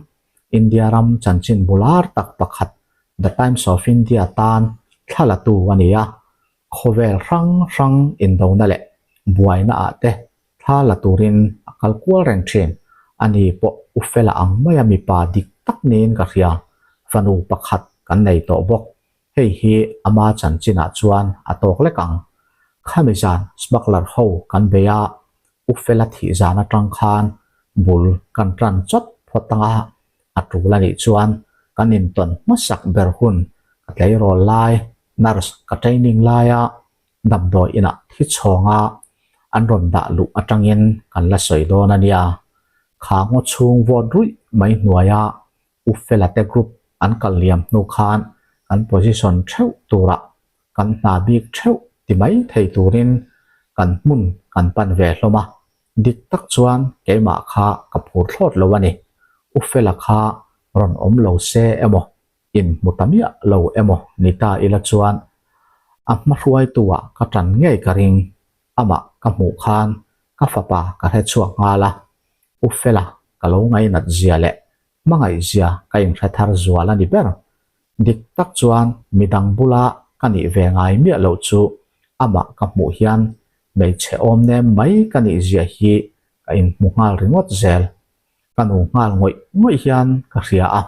[SPEAKER 1] India ram chanchin bular tak pakhat The Times of India tan thla la tu a ni a, khawvel hrang hrang indona leh buaina ah te thla la turin a kal kual reng thin. Ani pawh u fela ang maia mipa dik tak niin ka hria. Fanu pakhat kan nei tawh bawk. Hei hi ama chanchinah chuan a tawk lek ang. Khami zan smuggler ho kan bei a, U Fela thih zan atang khan bul kan tan chawt phawt ang a, a tul a nih chuan kan intawn hmasak ber hun ka tleirawl lai, nurse ka training laia damdawi inah thi chhawnga an rawn dah luh atangin kan la sawi dawn a nia. Kha ngaw chhung vawt ruih mai hnuaia U Fela te group an kal liam hnu khan kan position theuh turah kan hna bik theuh. ti mai thei turin kan hmun kan pan ve hlawm a, dik tak chuan keimah kha ka phur thlawt lo a ni. U Fela kha rawn awm lo se emaw, inhmu ta miah lo emaw ni ta ila chuan a hma hruaitu-ah ka tan ngei ka ring. Amah ka hmuh khan ka fapa ka hre chhuak nghal a, U Fela ka lo ngainat zia leh hmangaihzia ka inhre thar zual a ni ber. Dik tak chuan midang bula ka nih ve ngai miah loh chu amah ka hmuh hian hmeichhe awm nem mai ka nih zia hi ka inhmu nghal ringawt zel. Ka nu nghal ngawih ngawih hian ka hria a,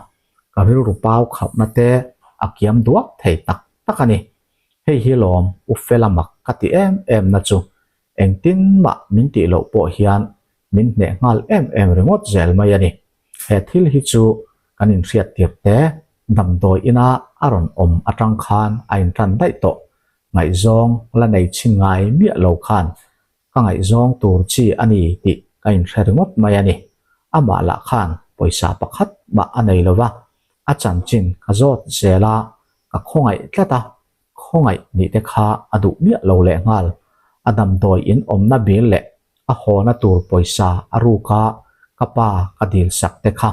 [SPEAKER 1] ka rilru pau khalhna te a kiam duak thei tak tak a ni. Hei hi lawm U Fela mak ka ti em em na chu Engtin mah min tih loh pawh hian min hneh nghal em em ringawt zel mai a ni. He thil hi chu kan inhriat tir te, damdawi ina a rawn awm atang khan a intan daih tawh. Ngaihzawng la nei chhin ngai miah lo khan ka ngaihzawng tur chi a ni tih ka inhre ringawt mai a ni. Amah lah khan pawisa pakhat mah a nei lo va, a chanchin ka zawt zel a, ka khawngaih tlat a, Khawngaih nih te kha a duh miah lo leh nghal. A damdawi in awmna bil leh a hawna tur pawisa a ruk a ka pa ka dil sak te kha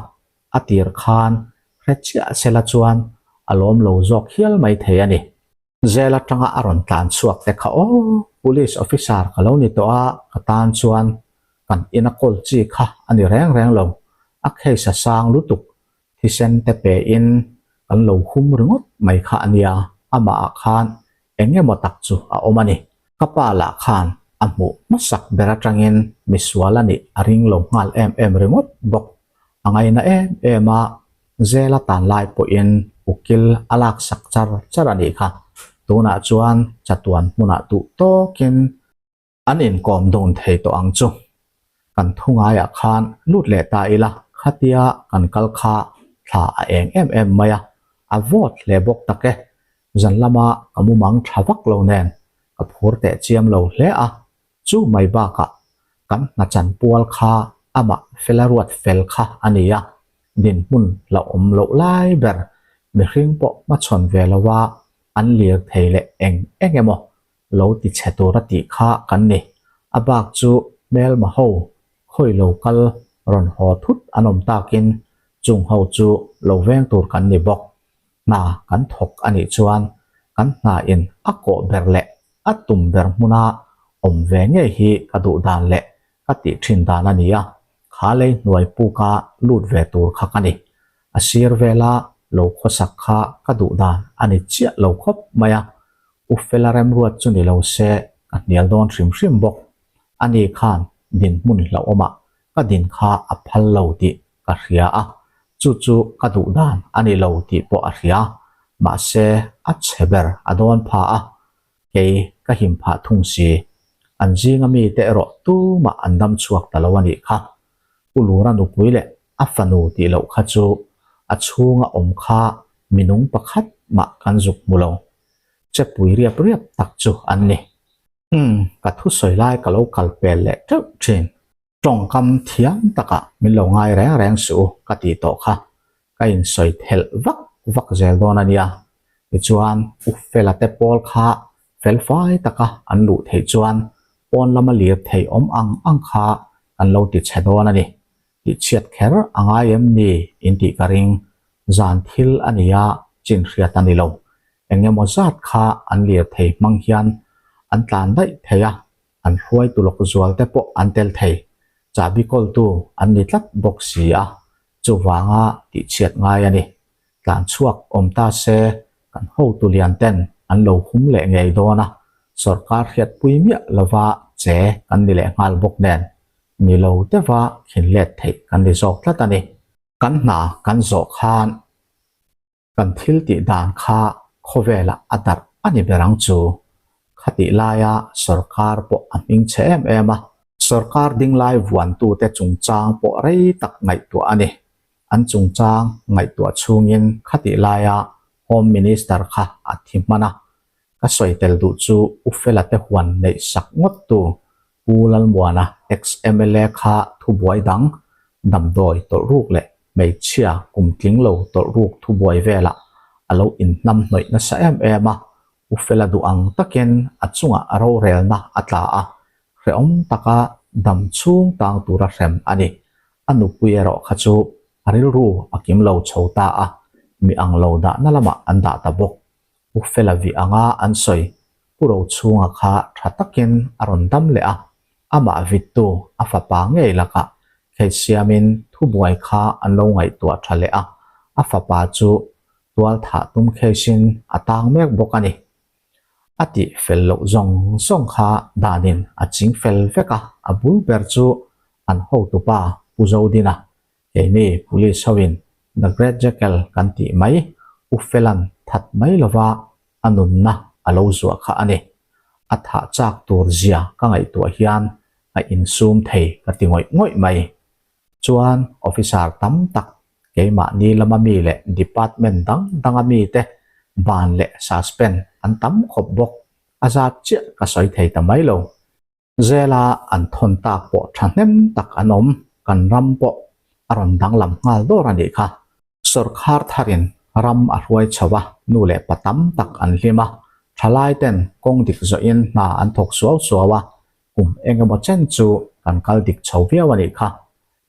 [SPEAKER 1] a tir khan hre chiah sela chuan a lawm lo zawk hial mai thei a ni. Zel atanga a rawn tlan chhuak te kha aw, Police officer ka lo ni tawh a, ka tan chuan kan ina kawl chi kha a ni reng reng lo, a case a sang lutuk Thisen te pe in kan lo hum ringawt mai kha a nia, amah ah khan eng emaw tak chu a awm a ni. Ka pa lah khan a hmuh hmasak ber atangin misual a nih a ring lo nghal em em ringawt bawk. A ngaina em em a, Zela tan lai pawhin ukil a laksak char char a nih kha. Tunah chuan chatuan hmunah duh tawkin An inkawm dun thei tawh ang chu. Kan thu ngaiah khan lut leh ta ila, khatia kan kal kha thla a eng em em mai a, a vawt hle bawk tak e. Zan lama ka mumang tha vak lo nen ka phur teh chiam lo hle a, chu mai bakah kan hna chan pual kha amah fela ruat fel kha a ni a, dinhmun la awm loh lai ber mihring pawh hmachhawn ve loa an lir thei leh eng eng emaw lo ti chhe tur a tih kha kan ni. A bak chu hmelma ho khawi lo kal rawn haw thut an awm takin chung ho chu lo veng tur kan ni bawk. Hna kan thawk a nih chuan kan hna in a kawh ber leh a tum ber hmuna awm ve ngei hi ka duh dan leh ka tih thin dan a ni a, kha lei hnuai puka lut ve tur kha ka ni. A sir vela lo khawsak kha ka duh dan a ni chiah lo khawp mai a, U Fela remruat chu ni lo se ka hnial dawn hrim hrim bawk. Ani khan dinhmun hlauhawmah ka din kha a phal lo tih ka hria a, chu chu ka duh dan a ni lo tih pawh a hria. Mahse, a chhe ber a dawn pha a, kei ka him phah thung si. An zinga mite erawh tumah an dam chhuak ta lo a nih kha. Pu Lura nupui leh a fanu tih loh kha chu a chhunga awm kha minung pakhat mah kan zuk hmu lo. Chepui riap riap tak chu an ni. Umm, ka thusawi lai ka lo kal pel leh teuh thin. Tawngkam thiam takah min lo ngai reng reng suh u ka tih tawh kha ka insawi thelh vak vak zel dawn a nia. Tichuan, U Fela te pawl kha felfai taka an luh theih chuan pawn lama lir thei awm ang ang kha kan lo ti chhe dawn a ni. Tihchhiat kher a ngai em ni in tih ka ring. Zan thil a nia chin hriat a ni lo. Eng emaw zat kha an lir thei hmang hian an tlan daih thei a, an hruaitu lawk zual te pawh an tel thei. Chahbi kawltu an ni tlat bawk si a, chuvanga tihchhiat ngai a ni. Tlan chhuak awm ta se kan hotu lian ten an lo hum leh ngei dawn a, sawrkar hriatpui miah lova che kan ni leh nghal bawk nen ni lo deuha khin let theih kan ni zawk tlat a ni. Kan hna kan zawh khan kan thil tih dan kha khawvelah a darh a ni ber ang chu. Khatih laia sawrkar pawh a hming chhe em em a. Sawrkar dinglai vuantute chungchang pawh rei tak ngaihtuah a ni. An chungchang ngaihtuah chhungin khatih laia Home Minister kha a thi hman a. Ka sawi tel duh chu U Fela te huan neih sak ngawt tu Pu Lalmuana ex-MLA kha thubuai dang damdawi tawlh ruk leh hmeichhia kum tling lo tawlh ruk thubuai velah a lo inhnam hnawih nasa em em a. U Fela duh ang takin a chungah rorelna a tla a, hrehawm taka dam chhung tang tura hrem a ni. A nupui erawh kha chu a rilru a kim lo chho ta a, mi ang lo dahna lamah an dah ta bawk. U Fela vih anga an sawi Pu Rochhunga kha tha takin a rawn dam leh a, amah vittu a fapa ngei lakah case siamin thubuai kha an lo ngaihtuah tha leh a, a fapa chu tual thah tum case in a tang mek bawk a ni. A tih fel loh zawng zawng kha danin a ching fel vek a, a bul ber chu an hotupa Pu Zodina Keini police hoin The Great Jackal kan tih mai U Felan that mai lova a nunna a lo zuah kha a ni. A thah chak tur zia ka ngaihtuah hian a insum thei ka ti ngawih ngawih mai. Chuan officer tam tak keimahni lama mi leh department dang danga mite ban leh suspend an tam khawp bawk. A zat chiah ka sawi thei ta mai lo. Zela an thawn tak pawh thahnem tak an awm, kan ram pawh a rawn danglam nghal dawr a nih kha. Sawrkhar tharin ram a hruai chho a, nu leh pa tam tak an hlim a, thalai ten kawng dik zawhin hna an thawk suau suau a, kum eng emaw chen chu kan kal dik chho viau a nih kha.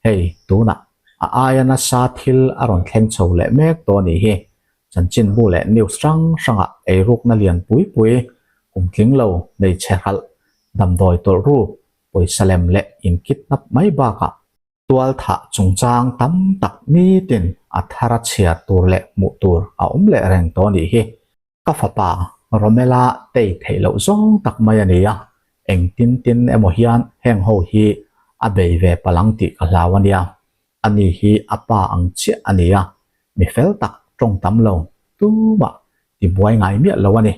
[SPEAKER 1] Hei, tunah a aia nasa thil a rawn thleng chho leh mek tawh a nih hi. Chanchinbu leh news hrang hrangah eirukna lian pui pui, kum tling lo, hmeichhe hralh, damdawi tawlh ruk, pawisa lem leh inkidnap mai bakah tual thah chungchang tam tak nitin a thara chhiar tur leh hmuh tur a awm leh reng tawh a nih hi. Ka fapa Romela tei theih loh zawng tak mai a ni a, engtin tin emaw hian heng ho hi a bei ve palang tih ka hlau a nia. Ani hi a pa ang chiah a ni a, mi fel tak tawng tam lo tumah tibuai ngai miah lo a ni.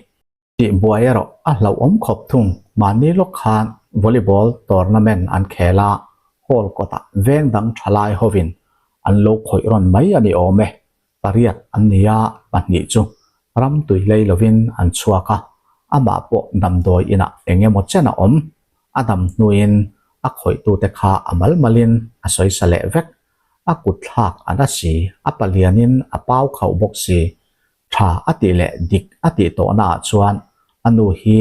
[SPEAKER 1] Tihbuai erawh a hlauhawm khawp thung, mahni lawk khan volleyball tournament an khel a, hall kawtah veng dang thalai hovin an lo khawih rawn mai a ni awm e. Pariat an ni a, pahnih chu ram tui lei lovin an chhuak a, amah pawh damdawi inah eng emaw chen a awm. A dam hnuin a khawihtute kha a mal malin a sawisa leh vek. A kut thlak a na si, a palianin a pau khauh bawk si. Tha a tih leh dik a tih tawhnaah chuan a nu hi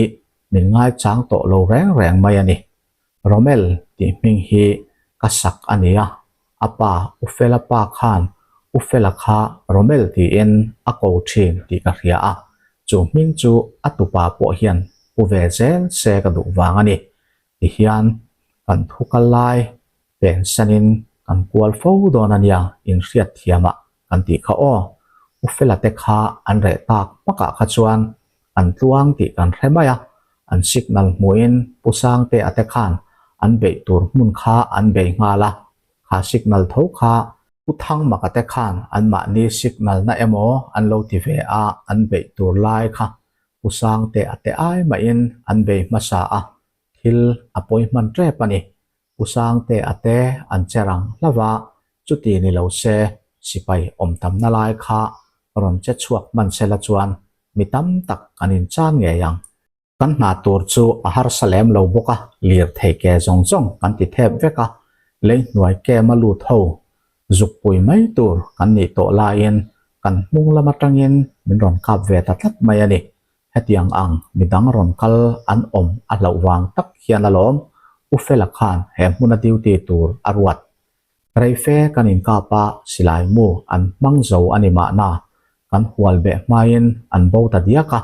[SPEAKER 1] min ngaichang tawh lo reng reng mai a ni. Romel tih hming hi ka sak a ni a, a pa U Fela pa khan U Fela kha Romel tiin a ko thin tih ka hria a, chu hming chu a tupa pawh hian pu ve zel se ka duh vang a ni. Tihian kan thu kal lai pensanin kan kual fo dawn a nia inhriat thiamah kan tih kha aw. U Fela te kha an reh tak hmakah kha chuan an tluang tih kan hre mai a, an signal hmuhin Pu Sangtea te khan an beih tur hmun kha an bei nghal a, kha signal tho kha Pu Thangmaka te khan anmahni signal na emaw an lo ti ve a, an beih tur lai kha Pu Sangtea te ai mahin an bei hmasa a, thil a pawi hman tep a ni. Pu Sangtea te an che rang hlauh a, chuti ni lo se sipai awm tamna lai kha rawn che chhuak hman sela chuan mi tam tak kan inchan ngei ang. Kan hna tur chu a harsa lem lo bawk a, lirthei ke zawng zawng kan ti thep vek a, lei hnuai kem a lut ho zuk pui mai tur kan nih tawh laiin kan hmung lam atangin min rawn kap ve ta tlat mai a ni. Hetiang ang midang rawn kal an awm a hlauh vang tak hian alawm U Fela khan he hmuna duty tur a ruat. Reife kan inkap a, silai mu an hmang zo a ni mahna, kan hual beh hmain an bo ta diak a,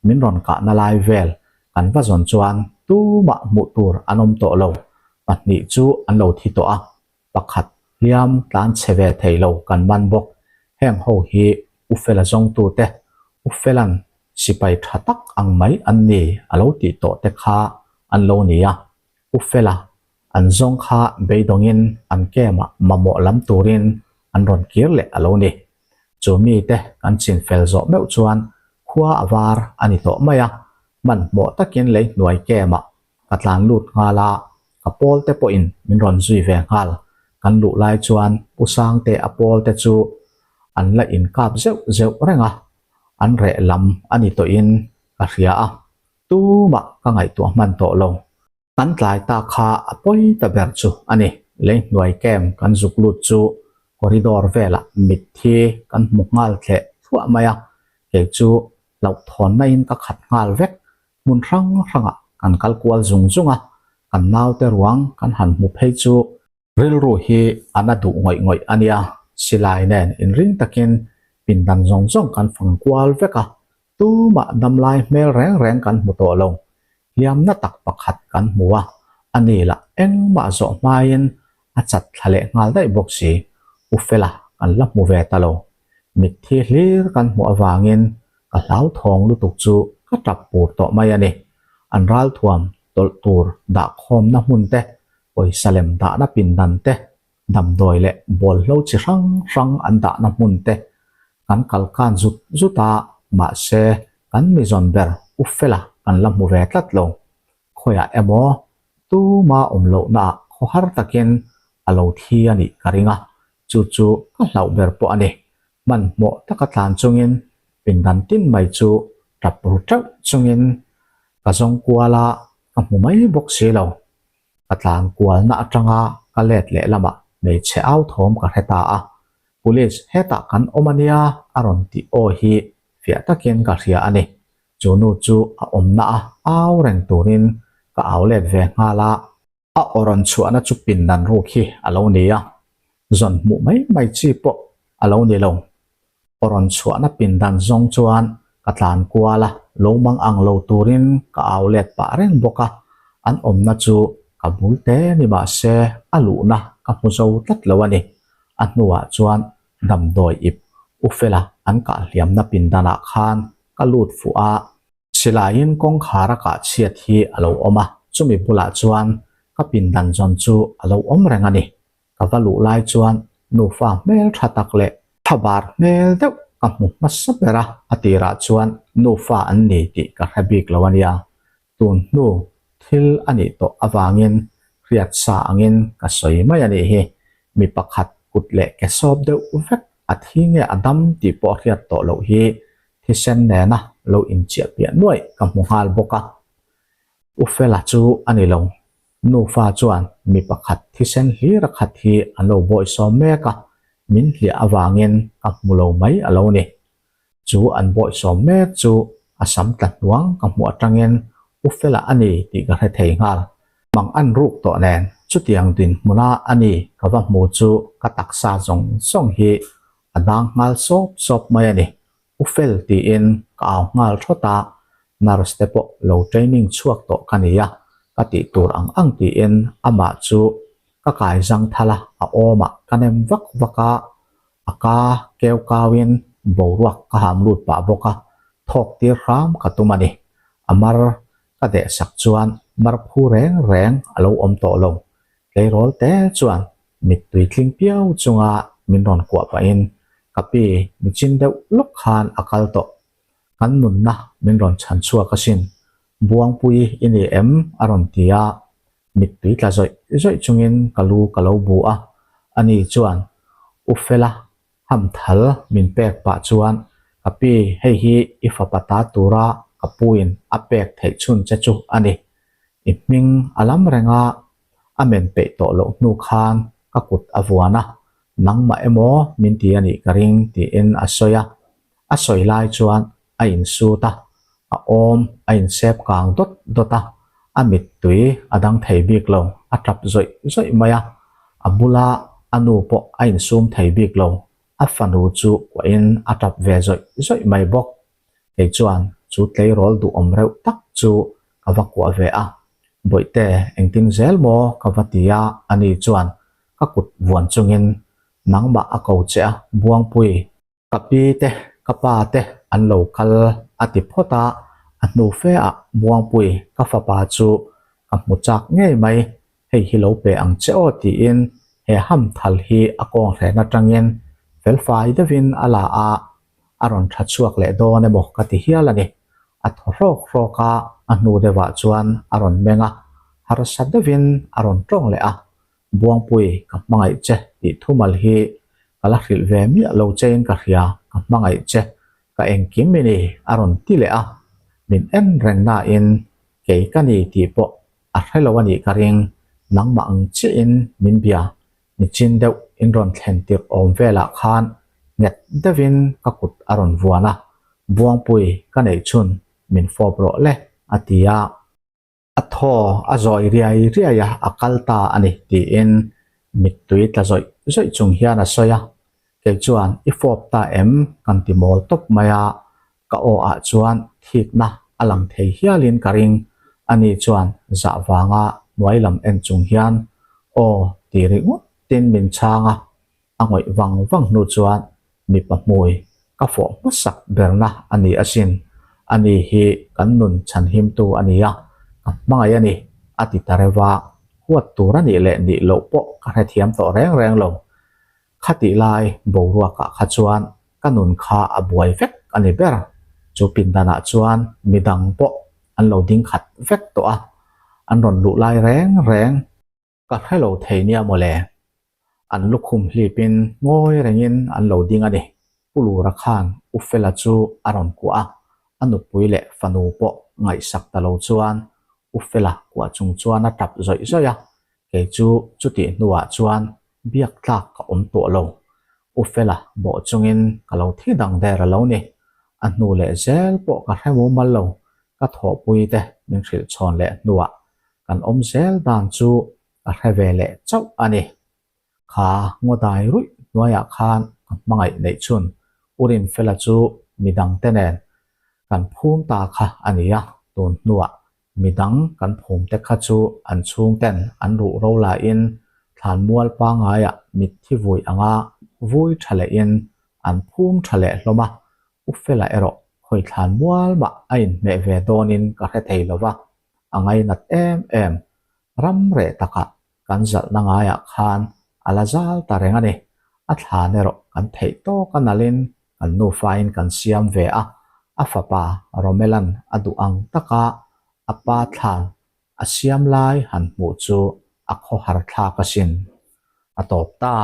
[SPEAKER 1] min rawn kahna lai vel kan va zawn chuan tumah hmuh tur an awm tawh lo, pahnih chu an lo thi tawh a, pakhat hliam tlan chhe ve thei lo kan man bawk. Heng ho hi U Fela zawngtute, U Fela'n sipai tha tak ang mai an ni a lo tih tawh te kha an lo ni a. U Fela an zawng kha beidawngin an camp-ah mamawh lam turin an rawn kir leh a lo ni. Chu mite kan chin fel zawh meuh chuan khua a var a ni tawh mai a, hmanhmawh takin lei hnuai camp-ah Ka tlan lut nghal a, ka pawl te pawhin min rawn zui ve nghal. Kan luh lai chuan Pu Sangte a pawl te chu an la inkap zeuh zeuh reng a, an reh lam a ni tawhin ka hria a, tumah ka ngaihtuah hman tawh lo. Kan tlai ta kha a pawi ta ber chu a ni. Lei hnuai camp kan zuk lut chu corridor velah mitthi kan hmu nghal thleh thluah mai a, kei chu. Hlauhthawnna in ka khat nghal vek. Hmun hrang hrangah kan kal kual zung zung a, kan naute ruang kan han hmu phei chu rilru hi a na duh ngawih ngawih a nia. Silai nen inring takin pindan zawng zawng kan fang kual vek a, tumah damlai hmel reng reng kan hmu tawh lo. Hliamna tak pakhat kan hmu a, a ni lah engmah zawh hmain a chat thla leh nghal daih bawk si. U Fela kan la hmu ve ta lo. Mitthi hlir kan hmuh avangin ka hlauthawng lutuk chu ka tap pur tawh mai a ni. An ralthuam tawlh tur dahkhawmna hmun te, pawisa lem dahna pindan te, damdawi leh bawlhlo chi hrang hrang an dahna hmun te kan kalkan zut zut a, mahse kan mizawn ber U Fela kan la hmu ve tlat lo. Khawiah emaw tuma awm lohnaah khawhar takin a lo thi a nih ka ring a, chu chu ka hlauh ber pawh a ni. Hmanhmawh taka tlan chungin pindan tin mai chu tap ru teuh chungin ka zawng kual a, ka hmu mai bawk si lo. Ka tlan kualna atanga ka let leh lamah hmeichhe au thawm ka hre ta a, Police hetah kan awm a nia a rawn tih aw hi fiah takin ka hria a ni. Chu nu chu a awmna a au reng turin ka au let ve nghal a. A aw rawn chhuahna chu pindan ruk hi a lo ni a, zawn hmuh mai mai chi pawh a lo ni lo. Aw rawn chhuahna pindan zawng chuan ka tlan kual a, lo mang ang lo turin ka au let pah reng bawk a, an awmna chu ka bul te ni mah se a luhna ka hmu zo tlat lo a ni. A hnuah chuan damdawi ip U Fela an kah hliamna pindanah khan ka lut fuh a, Silaiin kawngkhar a kah chhiat hi a lo awm a, chumi bulah chuan ka pindan zawn chu a lo awm reng a ni. Ka va luh lai chuan nufa hmel tha tak leh thlabar hmel deuh ka hmu hmasa ber a, a tirah chuan nufa an ni tih ka hre bik lo a nia. Tun hnu thil a nih tawh avangin hriat sa angin ka sawi mai a nih hi. Mi pakhat kut leh ke sawp deuh vek a thi nge a dam tih pawh hriat tawh loh hi thisen nena lo inchiah piah nuaih ka hmu nghal bawk a. U Fela chu a ni lo. Nufa chuan mi pakhat thisen hlir a khat hi an lo bawihsawm mek a, min hliah avangin ka hmu lo mai a lo ni. Chu an bawihsawm mek chu a sam tla hnuang ka hmuh atangin U Fela a ni tih ka hre thei nghal. Mang an ruk tawh nen chutiang dinhmuna a ni ka va hmu chu ka taksa zawng zawng hi a dang nghal sawp sawp mai a ni. U fel tiin ka au nghal thawt a, nurse te pawh lo training chhuak tawh ka ni a, ka tih tur ang ang tiin amah chu ka kai zang thal a, a awmah ka nem vak vak a, a ka keu kauin boruak ka ham lut pah bawk a, thawk tir hram ka tum a ni. A mar ka deh sak chuan mar phu reng reng a lo awm tawh lo, tleirawl te chuan Mittui tling piau chunga min rawn kuah pahin ka pi nichin deuh lawk khan a kal tawh. Kan nunna min rawn chhan chhuak asin. Buangpui i ni em? a rawn ti a. Mittui tla zawih zawih chungin ka lu ka lo bu a. Ani chuan U Fela hamthal min pek pah chuan ka pi hei hi i fapa ta tura ka puin a pek theih chhun che chu a ni. I hming a lam reng a, a men peih tawh loh hnu khan ka kut a vuan a, nangmah emaw min ti a nih ka ring tiin a sawi a. A sawi lai chuan a insut a, a awm a insep kang dawt dawt a, a mittui a dang thei bik lo, a tap zawih zawih mai a, a bula a nu pawh a insum thei bik lo, a fanu chu kuahin a tap ve zawih zawih mai bawk. Kei chuan chu tleirawl duhawm reuh tak chu ka va kuah ve a, Bawihte engtin zel maw ka va ti a, ani chuan ka kut vuan chungin nangmah a ko che a, Buangpui, ka pi te ka pa te an lo kal a ti phawt a, a hnu fe ah Buangpui ka fapa chu ka hmu chak ngei mai, hei hi lo pe ang che aw tiin he hamthal hi a kawnghren atangin felfai deuhin a la a, a rawn tha chhuak leh dawn emaw ka ti hial a ni. A thaw hrawk hrawk a, a hnu deuhah chuan a rawn meng a, harsa deuhin a rawn tawng leh a, Buangpui, ka hmangaih che tih thumal hi ka la hrilh ve miah lo chein ka hria, ka hmangaih che, ka engkim i ni a rawn ti leh a, min en reng nain kei ka ni tih pawh a hre lo a nih ka ring, nangmah ang chiahin min bia Nichin deuh in rawn thlen tirh awm velah khan nghet deuhin ka kut a rawn vuan a. Buangpui ka neih chhun min fawp rawh le a ti a. A thaw a zawi riai riai a, a kal ta a ni tiin mittui tla zawih zawih chung hian a sawi a. Kei chuan i fawp ta em kan ti mawl tawp mai a, ka aw ah chuan thikna a lang thei hialin ka ring. Ani chuan zah vanga hnuai lam en chung hian aw ti ringawtin min chhang a, A ngawih vang vang hnu chuan mipa hmui ka fawh hmasak berna a ni asin. Ani hi kan nun chhanhimtu a ni a, ka hmangaih a ni, a ti ta reuh a. Huat tur a nih leh nih loh pawh ka hrethiam tawh reng reng lo. Khatih lai boruakah kha chuan ka nun kha a buai vek a ni ber. Chu pindanah chuan midang pawh an lo ding khat vek tawh a, an rawn luh lai reng reng. Ka hre lo thei nia mawle. An lukhum hlipin ngawi rengin an lo ding a ni. Pu Lura khan U Fela chu a rawn kuah a, a nupui leh fanu pawh ngaihsak ta lo chuan U Fela kuah chung chuan a tap zawih zawih a, kei chu chutih hnuah chuan biak tlak ka awm tawh lo. U Fela bawh chungin ka lo thi dang der a lo ni. A hnu leh zel pawh ka hre mumal lo, ka thawhpui te min hrilh chhawn leh hnuah Kan awm zel dan chu ka hre ve leh chauh a ni. Kha ngawdai ruih hnuaiah khan ka hmangaih neih chhun U Rinfela chu midangte nen kan phum ta kha a ni a, tun hnuah midang kan phumte kha chu an chhungten an ruh ro laiin thlanmual pangaiah mitthi vui anga vui tha lehin an phum tha leh hlawm a, U Fela erawh khawi thlanmual mah a inhmeh ve dawnin ka hre thei lo va. A ngainat em em. Ram reh takah kan zalhna ngaiah khan a la zal ta reng a ni. A thlan erawh kan theih tawk a nalhin kan nufain kan siam ve a, a fapa Romelan a duh ang taka a pa thlan a siam lai han hmuh chu a khawhar thlak asin. A tawp ta.